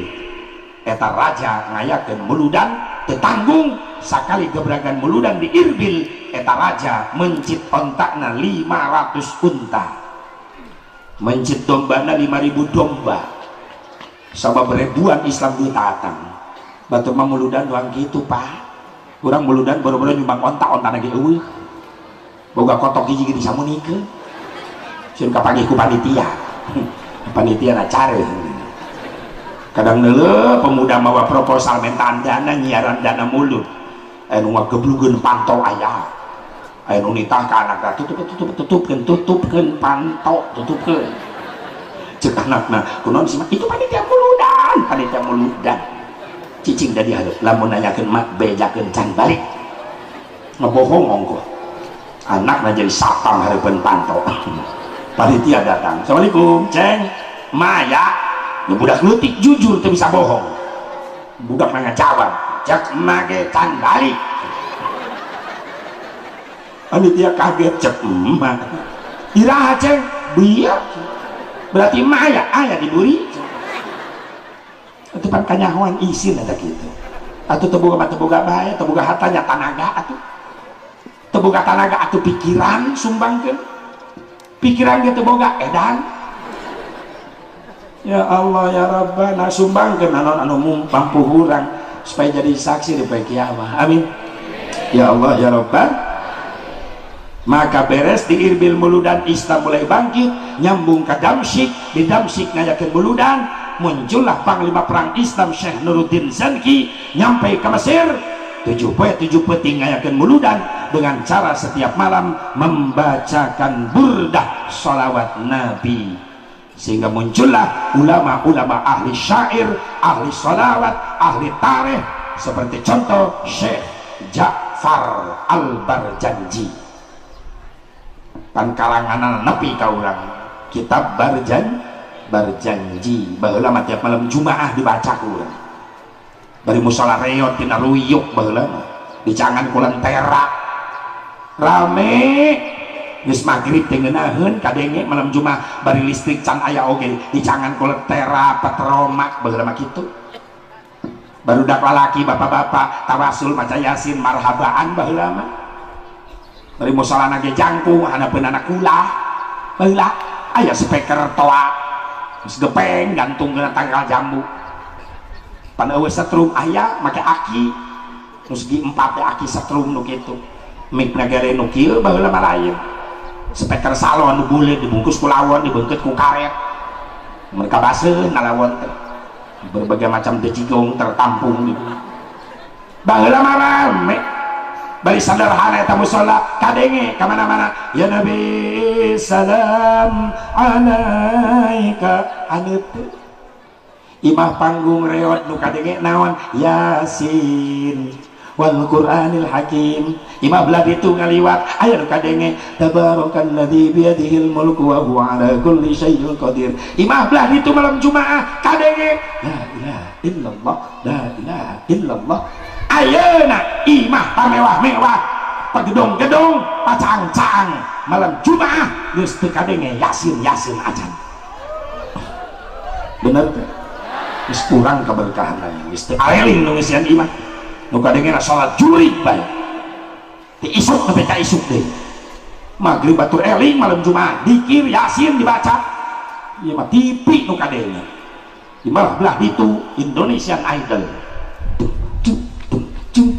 Eta raja ngayakeun muludan, tetanggung sakali gebragan muludan di Irbil. Eta raja mencit ontakna 500 unta, mencit dombana 5000 domba, sabab ribuan Islam datang. Batur mah muludan doang gitu, Pak. Kurang muludan boro-boro nyumbang onta, onta lagi eueuh, boga kotok hiji ge disamunikeun. Sieun kapanggih ku panitia, panitia na care. Kadang neuleuh pemuda mawa proposal mentaan dana, nyiaran dana mulut, aya nu ngageblugeun panto, aya aya nu nitah ka anakna, "Tutup, tutup, tutupkeun, tutupkeun panto, tutupkeun." Cek anakna, "Kunaon sih, Mak?" "Itu panitia muludan, panitia muludan." Cicing da dihareup, lamun nanyakeun mak, bejakeun can balik. Ngebohong ongkoh anakna jadi satpam hareupeun panto. Panitia datang, "Assalamualaikum, Ceng Maya." Ya, budak leutik jujur, teu bisa bohong. Budak nanya jawab, "Cek emak ge can balik." Panitia kaget, "Cek emak iraha, Ceng?" "Biar berarti emak aya aya diburi." Itu pan kanyahoan isin eta kitu atuh. Teu boga mah teu boga bae, teu boga hartanya, tanaga atuh. Teu boga tanaga atuh pikiran, sumbangkeun pikiran ge teu boga, edan. Ya Allah ya Rabbana, sumbangkeun anu anu mampu hurang supaya jadi saksi di poe kiamat. Amin ya Allah ya Rabbana. Maka beres di Irbil muludan, Islam mulai bangkit, nyambung ke Damsyik. Di Damsyik ngayakeun muludan, muncullah panglima perang Islam Syekh Nuruddin Zanki, nyampe ke Mesir, 7 poe 7 peuting ngayakeun muludan dengan cara setiap malam membacakan burdah salawat Nabi, sehingga muncullah ulama-ulama ahli syair, ahli salawat, ahli tarikh, seperti contoh Syekh Ja'far Al-Barjanji. Pan karanganan nepi ka urang kitab Barjanji. Baheula mah tiap malam Jumaah dibaca ku urang, bari musala reot tina ruyuk. Baheula mah dicangan ku lentera, rame. Geus magrib teh ngeunaheun kadenge malam Jumaah, bari listrik can aya oge, dicangan ku lentera petromak. Baheula mah kitu. Barudak lalaki, bapak-bapak tawasul maca Yasin, marhabaan. Baheula mah bari musolana ge jangkung, handapeun anak kula. Baheula aya speaker toa geus gepeng, gantung kana tangkal jambu. Pan eueuh setrum aya make aki nu segi empat teh, aki setrum nu kitu. Mik nagare nu kieu baheula mah lain. Speaker salon nu buleud dibungkus ku lawon, dibeungkeut ku karet. Mereka baseuh nalawon teh. Berbagai macam dejigong tertampung gitu. Baheula mah rame. Bari sederhana eta musala, kadenge ka mana-mana. Ya Nabi salam alaika aneup. Imah panggung reot nu kadenge naon? Yasin wal Qur'anil Hakim. Imah belah ditu ngaliwat aya nu kadenge tabarakalladzi biyadihil mulku wa huwa ala kulli syai'in qadir. Imah belah ditu malam Jumaah kadenge la ilaha illallah, la ilaha illallah. Ayeuna imah pamewah-mewah, pagedong-gedong, pacang-caang, malam Jumaah geus teu kadenge Yasin Yasin acan. Bener teh? Geus kurang keberkahan, geus teu areling nu ngisian imah. Nu kadenge salat jurig bae ti isuk nepi ka isuk deui. Magrib batur eling malam Jumaah dikir Yasin dibaca. Ieu mah TV nu kadenge. Imah belah ditu Indonesian Idol. Tung tung tung tung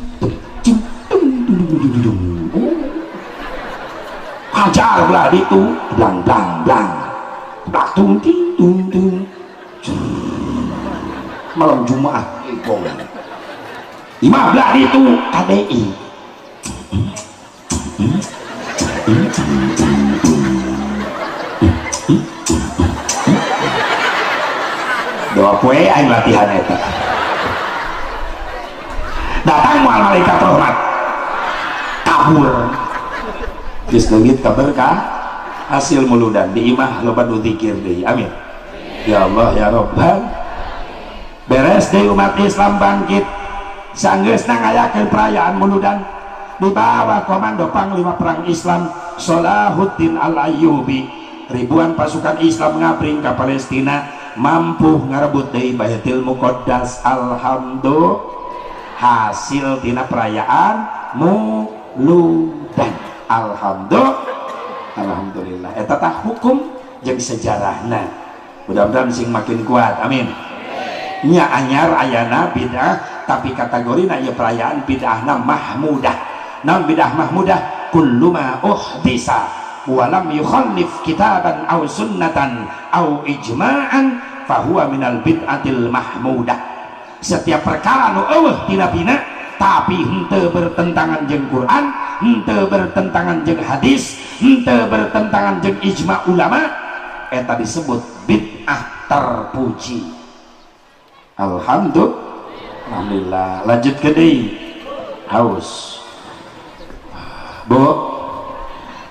tung tung tung tung tung tung. Hajar belah ditu blang blang blang blang tung ting tung tung. Malam Jumaah gong. Imah belah ditu KDI. Doa poe aing latihan eta. Datang moal malaikat rahmat. Kabur. Geus leungit kaberkah hasil muludan di imah loba nu zikir deui. Amin. Ya Allah ya Rabbal. Beres deui umat Islam bangkit. Sanggeusna ngayakeun perayaan muludan di bawah komando Panglima Perang Islam Salahuddin Al-Ayyubi. Ribuan pasukan Islam ngabring ka Palestina, mampu ngarebut deui Baitul Muqaddas. Alhamdulillah, hasil tina perayaan muludan. Alhamdulillah, alhamdulillah. Eta tah hukum jeung sejarahna. Mudah-mudahan sing makin kuat. Amin. Nya anyar ayana bid'ah, tapi kategorina ieu perayaan bid'ahna mahmudah. Naon bid'ah mahmudah? Kullu ma uhdisa wa lam yukhallif kitaban aw sunnatan aw ijma'an fahuwa minal bid'atil mahmudah. Setiap perkara nu eueuh tina bina tapi henteu bertentangan jeung Quran, henteu bertentangan jeung hadis, henteu bertentangan jeung ijma ulama, eta disebut bid'ah terpuji. Alhamdulillah. Alhamdulillah. Lanjut ke deui. Haus. Bu,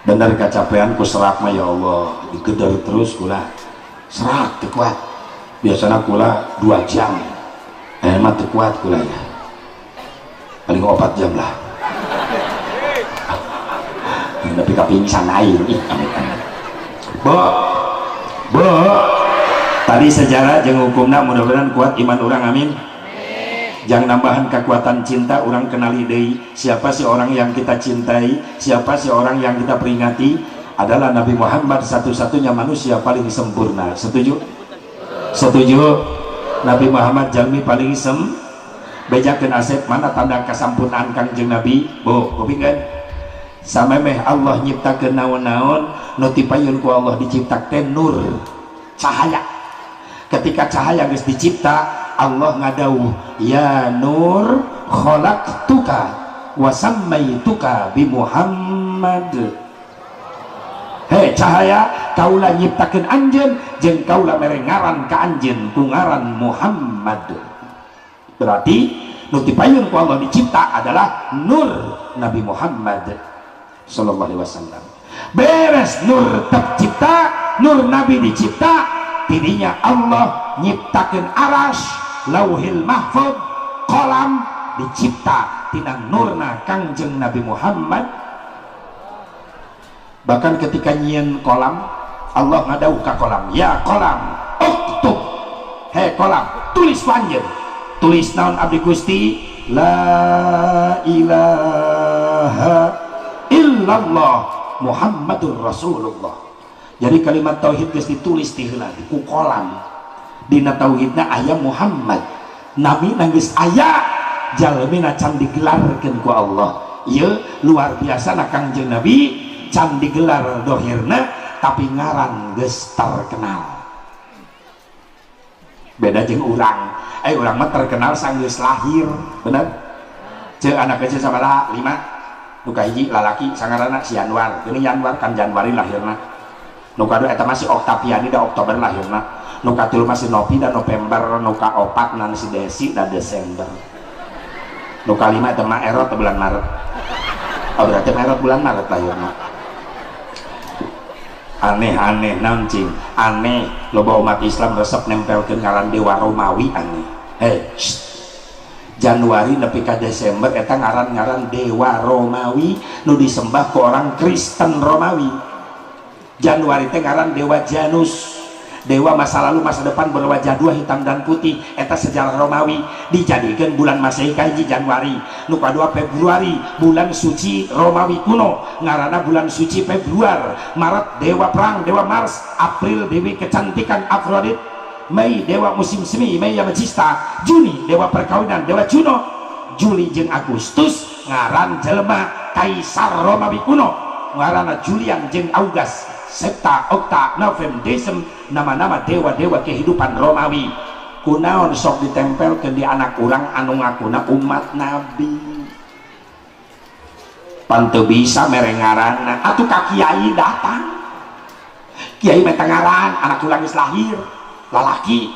bener kacapean ku serak mah ya Allah, digedor terus kula. Serak teu kuat. Biasana kula 2 jam. Mah teu kuat kula ya. Paling 4 jam lah. Tapi kapingsan aing. Ih, amit amit. Bu, Bu, tadi sejarah jeung hukumna, mudah-mudahan kuat iman urang, amin. Jangan nambahan kekuatan cinta urang, kenali deui siapa sih orang yang kita cintai, siapa sih orang yang kita peringati. Adalah Nabi Muhammad, satu-satunya manusia paling sempurna. Setuju? Setuju? Nabi Muhammad jalmi paling sem. Bejakeun Asep, mana tanda kasampurnaan Kangjeng Nabi? Bu, kupingkeun. Samemeh Allah nyiptakeun naon-naon, nu tipayun ku Allah diciptakeun nur, cahaya. Ketika cahaya geus dicipta, Allah ngadawuh, ya nur khalaqtuka wa sammaituka bi Muhammad. Hei cahaya, kaula nyiptakeun anjeun jeung kaula mere ngaran ka anjeun ku ngaran Muhammad. Berarti nu tipayun ku Allah dicipta adalah nur Nabi Muhammad sallallahu alaihi wasallam. Beres nur tercipta, nur Nabi dicipta, tidinya Allah nyiptakeun aras, Lauhil Mahfud, kolam dicipta tina nurna Kangjeng Nabi Muhammad. Bahkan ketika nyieun kolam, Allah ngadawuh ka kolam, ya kolam uktub, hei kolam tulis anjeun. Tulis naon abdi Gusti? La ilaha illallah Muhammadur Rasulullah. Jadi kalimat tauhid geus ditulis ti heula ku kolam. Dina tauhidna aya Muhammad. Nami geus aya, jalmina can digelarkeun ku Allah. Ieu luar biasa na Kangjeng Nabi can digelar dohirna tapi ngaran geus terkenal. Beda jeung urang. Urang mah terkenal sanggeus lahir, bener? Ceuk anak kecil sabaraha? 5. Nu kahiji lalaki sangaranna si Yanwar. Geuning Yanwar kan Januari lahirna. Nu kadua eta masih Oktaviani da Oktober lahirna. Nu katilu masih Novi da November, nu kaopat nan si Desi da Desember. Nu kalima eta mah Erot bulan Maret. Oh berarti Erot bulan Maret lahirna. Aneh-aneh naon cing? Aneh loba umat Islam resep nempelkeun ngaran dewa Romawi aneh. Hey, shh. Januari nepi ka Desember eta ngaran-ngaran dewa Romawi nu disembah ku orang Kristen Romawi. Januari teh ngaran dewa Janus, dewa masa lalu masa depan berwajah dua hitam dan putih, eta sejarah Romawi dijadikan bulan Masehi kahiji Januari. Nu kadua Februari, bulan suci Romawi kuno, ngaranna bulan suci Februar. Maret dewa perang, dewa Mars. April dewi kecantikan Afrodit. Mei dewa musim semi, Mei Yamacista. Juni dewa perkawinan, dewa Juno. Juli jeung Agustus ngaran jelema kaisar Romawi kuno, ngaranna Julian jeung August. Septa, Okta, November, Desember nama-nama dewa-dewa kehidupan Romawi. Kunaon sok ditempelkeun di anak urang anu ngakuna umat Nabi? Pan teu bisa mere ngaranna. Atuh ka kiai datang. Kiai meta ngaran, anak urang geus lahir, lalaki.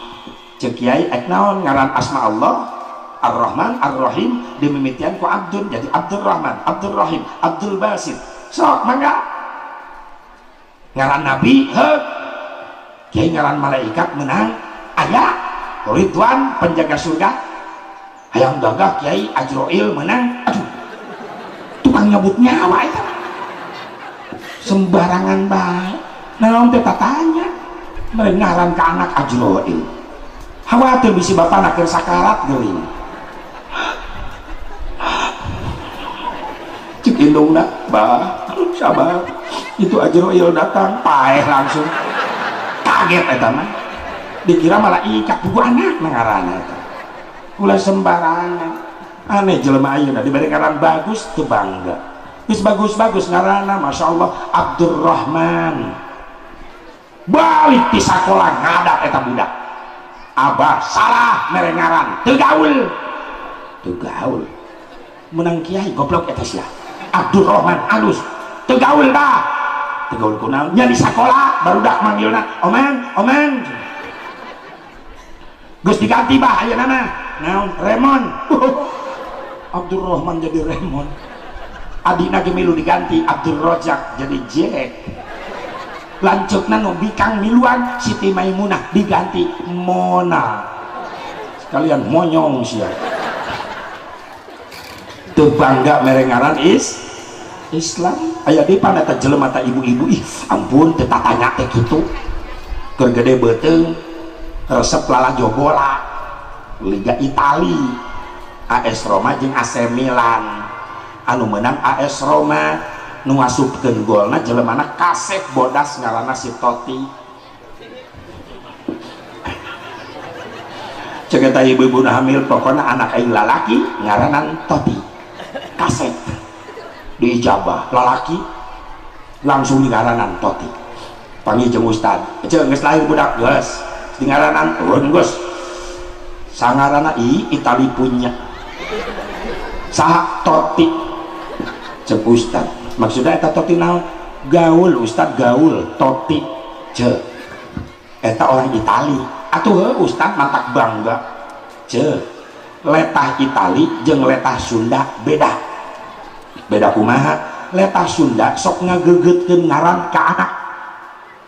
Ceuk kiai ek naon ngaran asma Allah? Ar-Rahman, Ar-Rahim dimimitian ku Abdun jadi Abdul Rahman, Abdul Rahim, Abdul Basit. Sok mangga. Ngaran Nabi heuk. Kiai ngaran malaikat menang aya Ridwan penjaga surga. Hayang gagah kiai Ajroil menang. Aduh, tukang nyabut nyawa itu sembarangan bae. Naon teh tatanya mere ngaran ka anak Ajroil, khawatir bisi bapana keur sakarat geuring. Cek indungna, bah sabar, itu Ajroil datang, paeh langsung kaget eta mah, dikira malaikat buku anak ngaranna eta. Ulah sembarangan. Aneh jelema ayeuna diberi ngaran bagus teu bangga. Geus bagus-bagus ngaranna, Masya Allah Abdurrahman. Balik di sakola ngadat eta budak. Abah salah mere ngaran, teu gaul. Teu gaul. Menang kiai goblok eta sia. Abdurrahman alus, teu gaul dah. Teu gaul kunaon? Nya di sakola barudak manggilna Oman, Oman. Geus diganti bah ayeuna mah. Naon? Remon. Abdurrahman jadi Remon. Adina ge milu diganti Abdul Rojak jadi Jack. Lanceukna nu bikang miluan Siti Maimunah diganti Mona. Sekalian monyong sia. Teu bangga mere ngaran is Islam. Aya di pan eta jelema ta ibu-ibu, ih ampun teu tatanya teh kitu. Keur gede beuteung resep lalajo bola Liga Itali, AS Roma jeung AC Milan. Anu menang AS Roma, nu ngasupkeun golna jelemana kasep bodas ngaranna si Totti. Cek eta ibu-ibu hamil pokona anak aing lalaki ngaranan Totti. Kasep diijabah lalaki langsung dingaranan Totti. Panggil jeung ustad, ceuk geus lahir budak geus dingaranan eueun geus. Sangarana i Itali punya. Saha Totti? Ceuk ustad. Maksudnya eta Totti naon? Gaul ustad, gaul Totti. Ceuk eta orang Itali. Atuh heuh ustad mantak bangga. Ceuk letah Itali jeung letah Sunda beda. Beda kumaha? Letah Sunda sok ngagegeutkeun ngaran ka anak.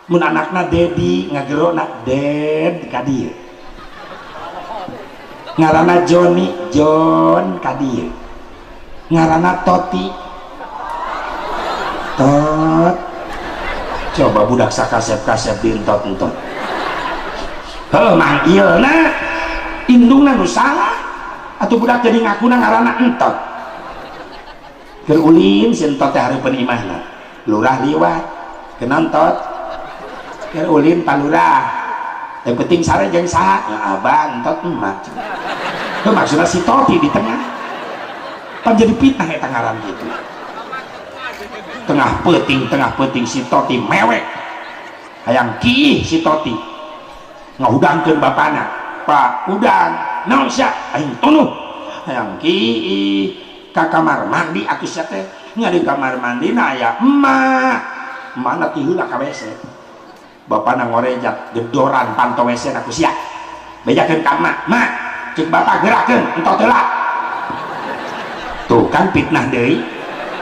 Mun anakna Dedi ngagerona Ded ka dieu. Ngaranna Joni, John ka dieu. Ngaranna Totti, Tot. Coba budak sakasep-kasep dientot-entot. Heuh manggilna indungna nu salah. Atuh budak jadi ngakuna ngaranna entot. Keur ulin si entot teh hareupeun imahna. Lurah liwat, kenontot. Keur ulin palurah. Yang penting sare jeung saha? Ya abah entot emak. Itu maksudnya si Toti di tengah. Pan jadi fitnah eta ngaran gitu. Tengah peuting si Toti mewek. Hayang kiih si Toti. Ngahudangkeun bapana. Pak, udang. Naon sia? Aing tunuh. Hayang kiih ka kamar mandi atuh sia teh. Nya di kamar mandi na aya emak. Mana ti heula ka WC. Bapana ngorejat gedoran panto WC na ku sia. Bejakeun ka emak, "Mak, cek bapak gerakeun, entok heula." Tuh kan fitnah deui.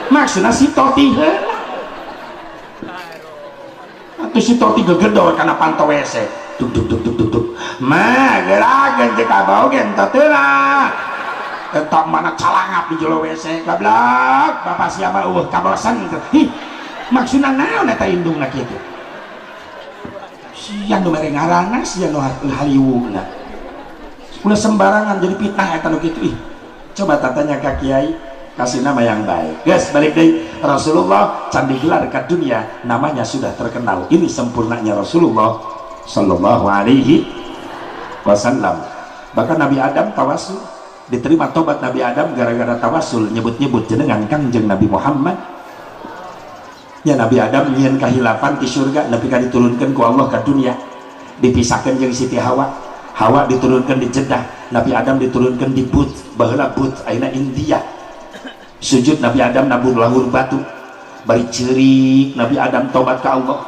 Maksudna si Toti heula. Atuh si Toti gegedor kana panto WC. Duk duk duk duk duk duk. Ma, gerakeun cek abah oge entok heula. Entok mana calangap di jero WC, gablak. Bapak siapa eueuh kabosen. Ih, maksudna naon eta indungna kitu? Sia nu mere ngaranna, sia nu haliwuna. Ulah sembarangan jadi fitnah eta nu kitu. Ih, coba tatanya ka kiai, kasih nama yang baik. Guys, balik deui. Rasulullah can digelar ke dunia, namanya sudah terkenal. Ini sempurnanya Rasulullah sallallahu alaihi wasallam. Bahkan Nabi Adam tawasul, diterima tobat Nabi Adam gara-gara tawasul nyebut-nyebut jenengan Kangjeng Nabi Muhammad. Ya Nabi Adam nyieun kahilafan di surga, nepi ka diturunkan ku Allah ke dunia, dipisahkan jeung Siti Hawa. Hawa diturunkan di Jeddah, Nabi Adam diturunkan di But, baheula But ayeuna India. Sujud Nabi Adam nabur lahur batu, bari ceurik Nabi Adam tobat ka Allah.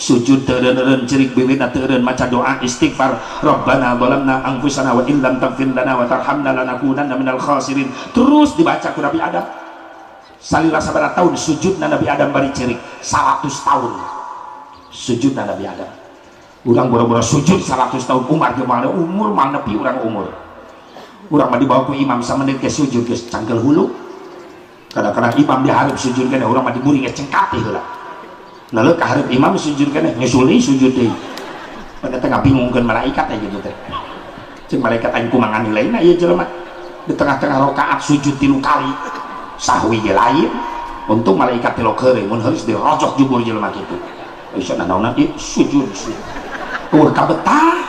Sujud teureun-eureun ceurik bibirna teureun maca doa istighfar, Rabbana zalamna anfusana wa illam taghfir lana wa tarhamna lanakunanna minal khasirin. Terus dibaca ku Nabi Adam. Salila sabaraha tahun sujudna Nabi Adam bari ceurik? 100 tahun sujudna Nabi Adam. Urang boro-boro sujud 100 tahun, umar gimana umur mana nepi urang umur. Urang mah dibawa ku imam samenit ke sujud geus cangkel hulu. Kadang-kadang imam diharap sujud keneh, urang mah diburi geus cengkati heula. Lalu ka hareup imam sujud keneh, nyusul deui sujud deui. Pada tengah bingungkeun malaikat aja gitu teh. Cek malaikat aing kumaha nilaina ieu jelema. Di tengah-tengah rakaat sujud 3 kali. Sahwi ge lain. Untung malaikat tilok heureuy, mun heureus dirojok jubur jelema kitu. Bisa nanaonan ieu sujud sujud. Eueuh kabetah.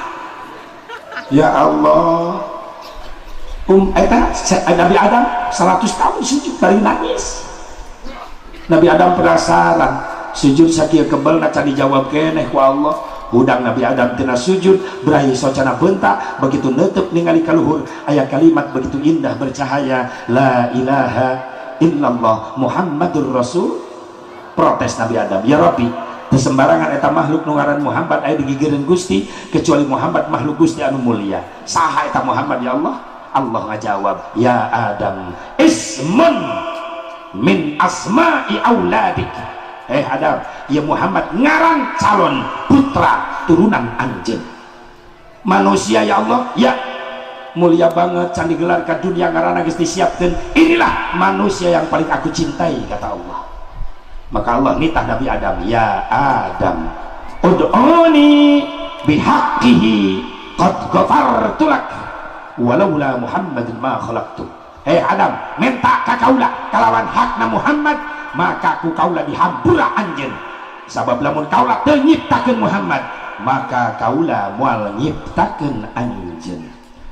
Ya Allah. Eta Nabi Adam 100 tahun sujud bari nangis. Nabi Adam penasaran, sujud sakieu kebel na can dijawab keneh ku Allah. Hudang Nabi Adam tina sujud, berahi socana bentak, begitu neuteuk ningali ka luhur aya kalimat begitu indah bercahaya, la ilaha illallah Muhammadur Rasul. Protes Nabi Adam, ya Rabbi, teu sembarangan eta makhluk nu ngaran Muhammad aya digigireun Gusti, kecuali Muhammad makhluk Gusti anu mulia. Saha eta Muhammad ya Allah? Allah ngajawab, ya Adam, ismun min asma'i auladik. Adam, ya Muhammad ngaran calon putra turunan anjeun. Manusia ya Allah, ya mulia banget can digelar ke dunia ngaranna geus disiapkeun. Inilah manusia yang paling aku cintai, kata Allah. Maka Allah nitah Nabi Adam, ya Adam, ud'uni bihaqqihi qad ghafartu lak walaula Muhammadin ma khalaqtu. Hei Adam, minta ka kaula kalawan hakna Muhammad, maka ku kaula dihampura anjeun. Sabab lamun kaula teu nyiptakeun Muhammad, maka kaula moal nyiptakeun anjeun.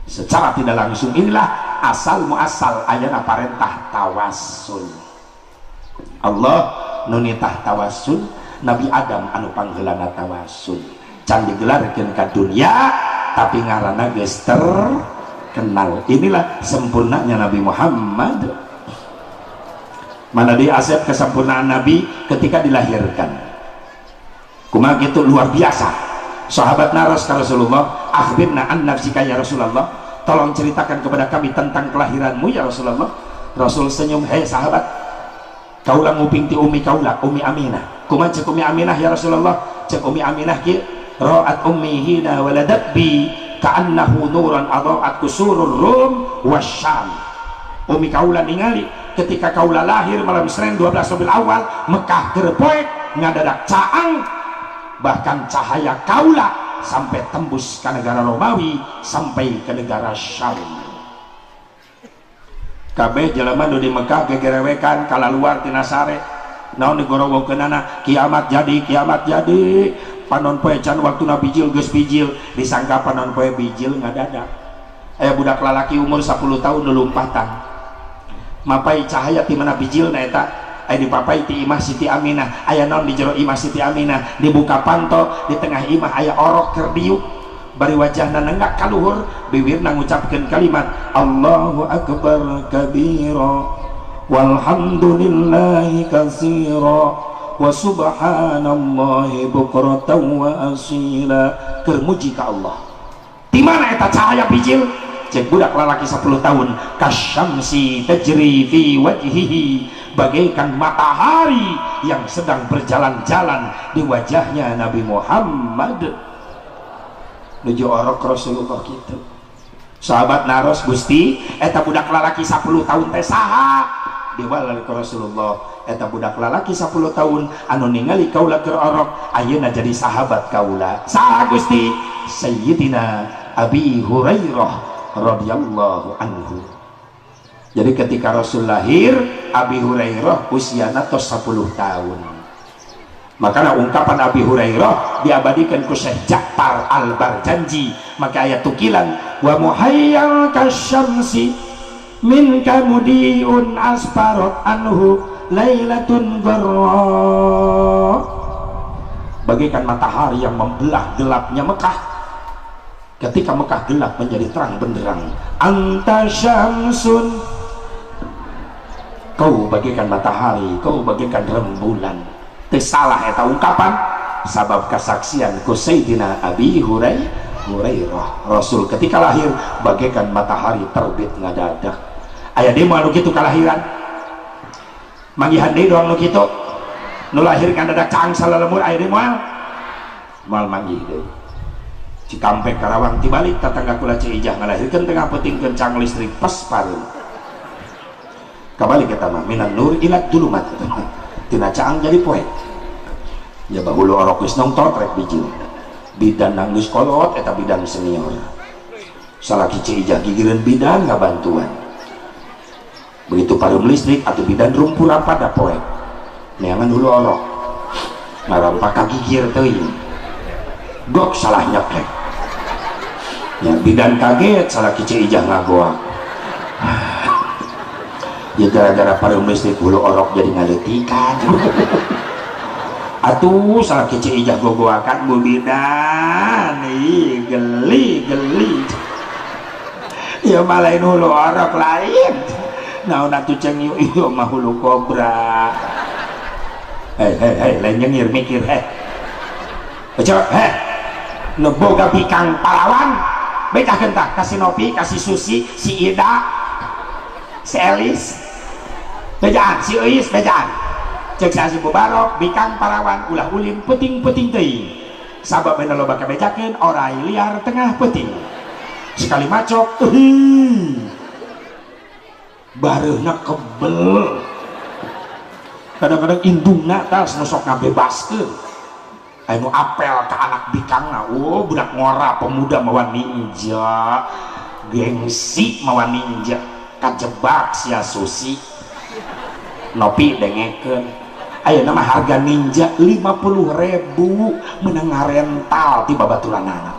Secara tidak langsung inilah asal muasal ayana parentah tawassul. Allah nu nitah tawassul, Nabi Adam anu pangheulana tawassul. Can digelarkeun ka dunia tapi ngaranna geus terkenal. Inilah sempurnanya Nabi Muhammad. Mana di asep kesempurnaan Nabi ketika dilahirkan. Kumaha gitu luar biasa. Sahabat naros ka Rasulullah, akhbirna an nafsika ya Rasulullah. Tolong ceritakan kepada kami tentang kelahiranmu ya Rasulullah. Rasul senyum, hei sahabat, kaula nguping ti umi kaula, Umi Aminah. Kumaha cek Umi Aminah ya Rasulullah? Cek Umi Aminah kieu, ra'at ummi hina waladat bi ka'annahu nuran adaat kusurur rum wasyam. Umi kaula ningali ketika kaula lahir malam Senin 12 Rabiul Awal, Mekah keur poek ngadadak caang, bahkan cahaya kaula sampai tembus ke negara Romawi sampai ke negara Syam. Kabeh jelema nu di Mekah gegerewekan kalaluar tina sare, naon digorowongkeunana, kiamat jadi, kiamat jadi. Panon poe can waktuna bijil geus bijil, disangka panon poe bijil ngadadak. Aya budak lalaki umur 10 tahun nu lumpatan mapai cahaya ti mana bijilna eta, aya dipapai ti imah Siti Aminah. Aya naon di jero imah Siti Aminah? Dibuka panto, di tengah imah aya orok keur diuk, bari wajahna nenggak ka luhur, bibirna ngucapkeun kalimat Allahu akbar kabira walhamdulillahi katsira wa subhanallahi bukratan wa asila, keur muji ka Allah. Di mana eta cahaya bijil? Cek budak lalaki 10 tahun, kasyamsi tajri fi wajhihi, bagaikan matahari yang sedang berjalan-jalan di wajahnya Nabi Muhammad. Nuju orok Rasulullah gitu. Sahabat naros, Gusti, eta budak lalaki 10 tahun teh saha? Diwalar ke Rasulullah, eta budak lalaki 10 tahun anu ningali kaula keur orok ayeuna jadi sahabat kaula. Saha Gusti? Sayyidina Abi Hurairah radhiyallahu anhu. Jadi ketika Rasul lahir, Abi Hurairah usiana tos 10 tahun. Makanya ungkapan Abi Hurairah diabadikan ku Syekh Ja'far Al-Barjanji, maka ayat tukilan wa muhayyal kasyamsi min kamudiun asparot anhu lailatun gharra, bagaikan matahari yang membelah gelapnya Mekah. Ketika Mekah gelap menjadi terang benderang. Anta syamsun, kau bagaikan matahari, kau bagaikan rembulan. Teu salah eta ungkapan, sabab kasaksian ku Sayyidina Abi Hurairah. Rasul ketika lahir bagaikan matahari terbit ngadadak. Aya demo anu kitu kalahiran, manggihan deui doang nu kitu, nu lahir ngadadak caang salalemur. Aya demo moal manggih deui. Cikampek Karawang tibalik, tetangga kula Ceu Ijah ngalahirkeun tengah peuting, kencang listrik pas pareum. Kabalik eta mah, minan nur ila dulumat, tina caang jadi poek. Ya bahulu orok geus nongtot rek bijil, bidan nangis kolot eta bidan senior. Salaki Ceu Ijah gigireun bidan ngabantuan. Begitu pareum listrik atau bidan rumpur pada poek, neangan hulu orok ngarampak kagigir teuing, gok salah nyeplek. Ya bidan kaget, salaki Ceu Ijah ngagoak. Ya gara-gara pareum listrik hulu orok jadi ngaleutikan. Atuh salaki Ceu Ijah gogoakan, bu bidan, ih geli geli. Ya malain hulu orok lain. Naon atuh ceng ieu mah hulu kobra. Hei hei hei, lain nyengir mikir hei. Coba hei, nu boga bikang pahlawan bejakeun tah ka si Novi, ka si Susi, si Ida, si Elis, bejaan si Euis, bejaan. Cek si Asib Mubarok, bikang parawan ulah ulin peuting-peuting teuing, sabab bena loba kabejakeun orai liar tengah peuting, sekali macok bareuhna kebel. Kadang-kadang indungna tas nu sok ngabebaskeun, anu apel ke anak bikangna, oh budak ngora pemuda mawa ninja, gengsi mawa ninja, kajebak sia Susi Nopi. Dengekeun, ayeuna mah harga ninja 50.000, menang ngarental ti babaturanana,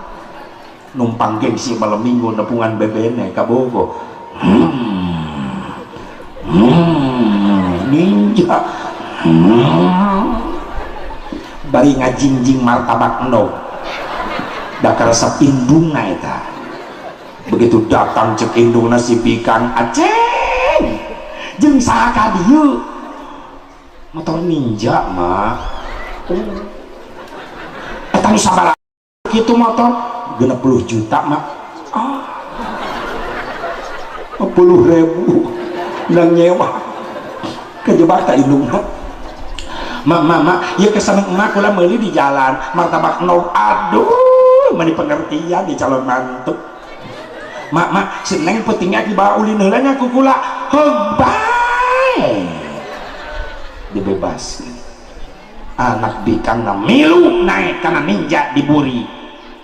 numpang gengsi malam minggu nepungan bebene kabogo. Ninja. Bari ngajingjing martabak endog, da karesep indungna eta. Begitu datang, cek indungna si bikang, aceng jeung saha ka dieu? Motor ninja mah eta nu sabaraha kitu? Motor 60 juta mah. Ah, 10.000 nang nyewa. Kejebak tak indungna. Mak, mak, mak, ya keseneng emak kula meuli di jalan martabak endog. Aduh, meni pengertian di calon mantu. Mak, mak, seneng pentingnya dibawa ulin heula nya ku kula. Heug bae. Dibebaskan anak bikang na milu naik karena ninja diburi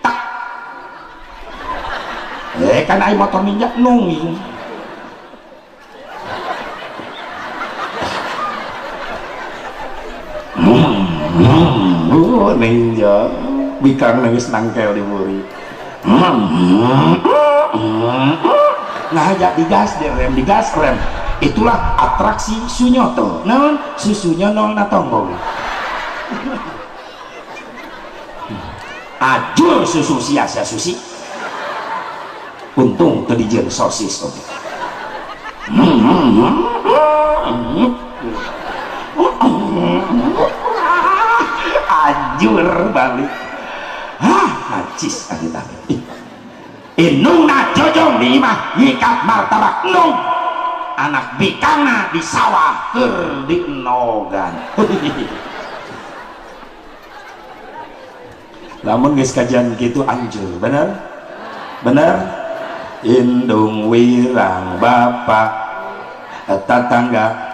tak kan ai motor ninja nunging. Oh, ninja bikang nangis nangkel di buri. Ngahajak digas direm, digas rem. Itulah atraksi Sunyoto. Naon susu nyonol na tonggong. Ajur susu sia-sia susi. Untung teu dijieun sosis oge. Ajur balik. Hah, najis eta. Indungna jojong di imah nyikat martabak endog. Anak bikangna di sawah keur dienogan. Lamun geus kajian kitu anjur, bener? Bener? Indung wirang bapak tetangga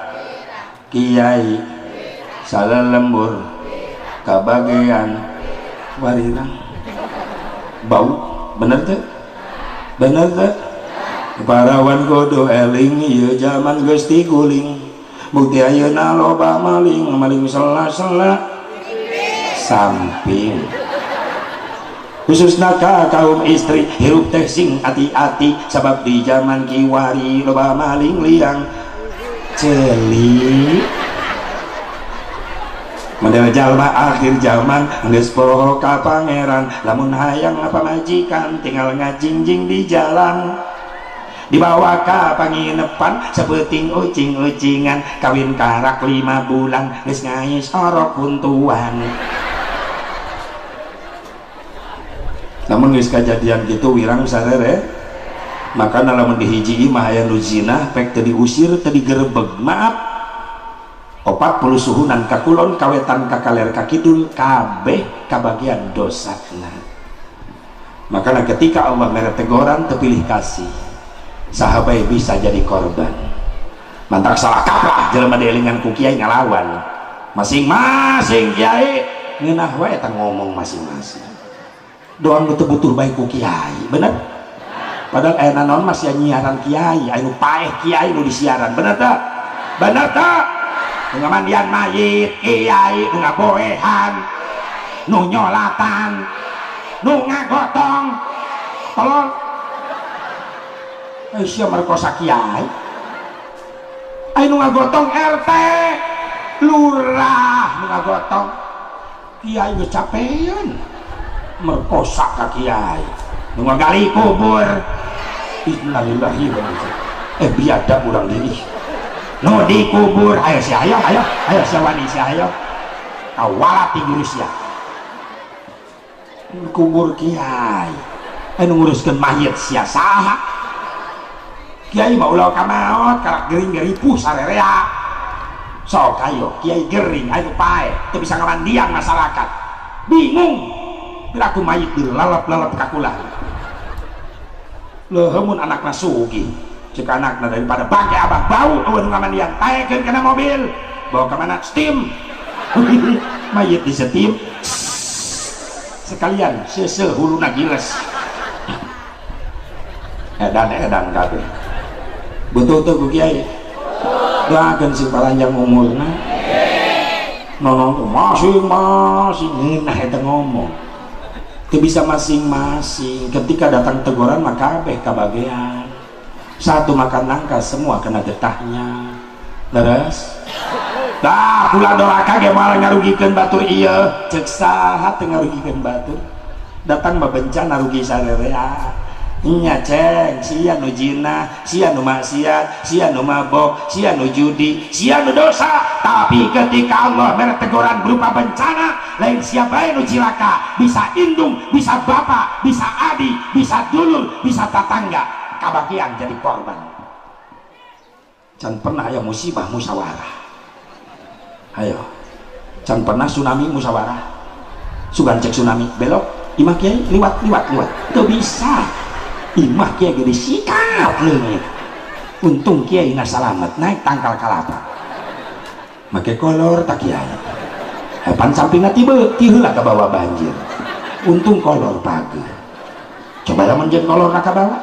kiai salelembur kabagean warirang bau, bener teu? Bener teu? Parawan kudu eling ieu jaman geus tiguling, bukti ayeuna loba maling, maling sela-sela samping. Khususna ka kaum istri hirup teh sing ati-ati, sabab di jaman kiwari loba maling liang celik. Model jalma akhir zaman geus poho ka pangeran, lamun hayang pamajikan tinggal ngajingjing di jalan. Dibawa ka panginepan sapeting ucing-ucingan, kawin karak 5 bulan geus ngais orok kuntuan. Lamun geus kajadian kitu wirang sarere, makana lamun dihiji mah aya nu zina pek teu diusir teu digerebeg. Maaf, 40 suhunan ka kulon kawetan ka kaler ka kidul kabeh kabagian dosana. Makana ketika Allah mere teguran teu pilih kasih, sahabat bisa jadi korban. Mantak salah kaprah jelema dielingan ku kiai ngalawan masing-masing kiai ngeunah wae eta ngomong masing-masing. Doang nu teu butuh bae ku kiai, bener? Padahal aya naon masih nyiaran kiai, aya nu paeh kiai nu disiaran, bener teu? Bener teu? Nu ngamandian mayit kiai, nu ngaboehan, nu nyolatan, nu ngagotong, tolong. Sia merkosa kiai, aya nu ngagotong RT, lurah nu ngagotong, kiai geus capean merkosa ka kiai, nu ngagali kubur, innalillahi wa inna ilaihi, biadab urang diri, nu dikubur, ayo sia, ayo, ayo, ayo sia wani sia, ayo, kawala ti guru sia, kubur kiai, anu nguruskeun mayit sia saha? Kiai mah ulah ka maot karak gering geripuh sarerea, sok ayo kiai gering ayo pae teu bisa ngamandian masyarakat bingung piraku mayit dilalap-lalap ka kula leuheung mun anakna sugih cek anakna daripada bangke abah bau eueuh nu ngamandian taekeun kana mobil bawa ka mana steam mayit di steam sekalian seuseuh huluna giles edan-edan kabeh. Betul tuh ku kiai doakeun sing paranjang umurna nono masing-masing ngeunah eta ngomong teu bisa masing-masing. Ketika datang teguran maka kabeh kabagean, satu makan nangka semua kena getahnya. Leres dah kula doraka ge moal ngarugikeun batur ieu, ceuk saha teu ngarugikeun batur, datang mah bencana rugi sarerea. Nya ceng, sia nu zina, sia nu maksiat, sia nu mabok, sia nu judi, sia nu dosa. Tapi ketika Allah mere teguran berupa bencana, lain sia bae nu cilaka, bisa indung, bisa bapak, bisa adik, bisa dulur, bisa tetangga, kabagian jadi korban. Can pernah aya musibah musyawarah. Ayo, can pernah tsunami musyawarah. Sugan cek tsunami belok, imah kiai liwat liwat liwat, teu bisa. Imah kiai gede sikat leungit. Untung kiai na salamet naik tangkal kalapa. Make kolor tak kiai. Pan sampingna tiba ti heula ka bawa banjir. Untung kolor pageuh. Coba lamun jeung kolor na ka bawa.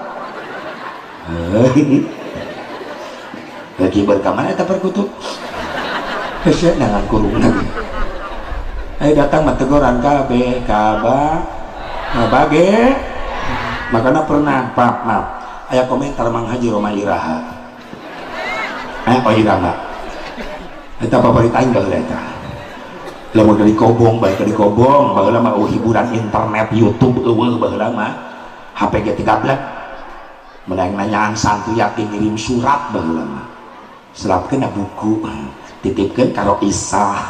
Lagi berkamana eta perkutut? Hese nangan kurungna. Ayo datang mah teguran kabeh kaba ngabage. Makanya pernah Pak, maaf, aya komentar Mang Haji Roma Iraha. Oh Irama. Eta paparit aing baheula eta. Lamun di kobong bae di kobong, baheula mah hiburan internet YouTube eueuh baheula mah. HP ge 13. Menang nanyaan santu yakin ngirim surat baheula mah. Selapkeun buku, titipkeun ka Roisa.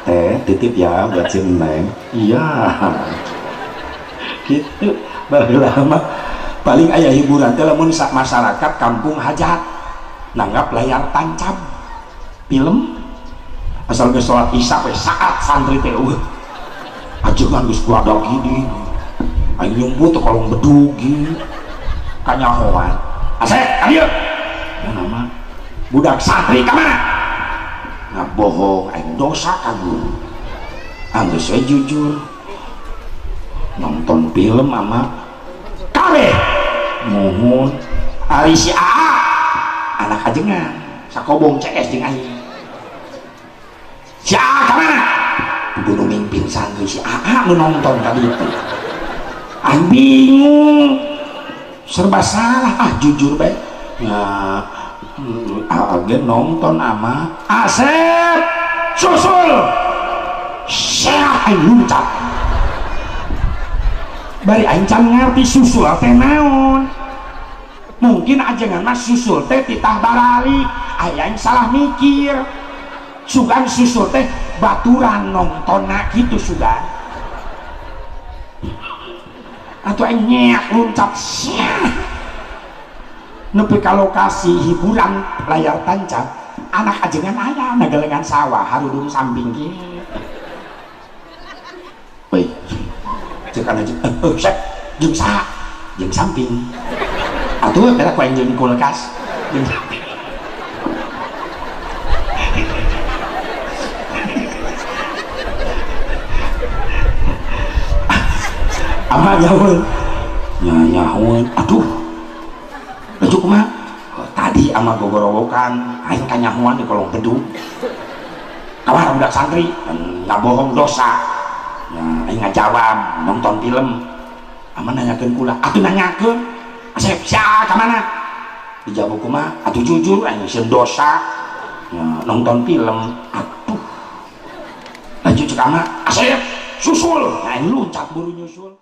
Teh titip ya buat si Neng. Iya. Gitu baheula mah paling aya hiburan teh lamun masyarakat kampung hajat nanggap layar tancap film asal geus salat isya we saat santri teh eueuh ajengan geus kuadal gini aing nyumput teh kolong bedug gini kanyahoan asep ka dieu ya nama budak santri ka mana ngabohong aing dosa ka guru anggeus we jujur nonton film ama kabeh muhun ari si AA anak ajengan sakobong CS jeung aing si AA ka mana kudu mimpin santri si AA nu nonton tadi itu aing bingung serba salah ah jujur bae nah AA ge nonton ama Asep susul aing luncat bari aing can ngarti susul teh naon mungkin ajengan mah susul teh titah barali aya aing salah mikir sugan susul teh baturan nontonna gitu sugan atau aing nyeak luncat siah nepi ka lokasi hiburan layar tancap anak ajengan aya nagalengan sawah harudung samping kieu baik cekan aja sep jeung saha jeung samping atuh beda ku aing jeung kulkas jeung samping ama nyahoeun nya nyahoeun aduh laju kumaha tadi ama gogorowokan aing kanyahoan di kolong bedug kabar budak santri ngabohong dosa ya aing ngajawab nonton film ama nanyakeun kula atuh nanyakeun asep sia ka mana dijawab kumaha atuh jujur aing sieun dosa ya, nonton film atuh lanjut cek ama asep susul aing luncat buru nyusul.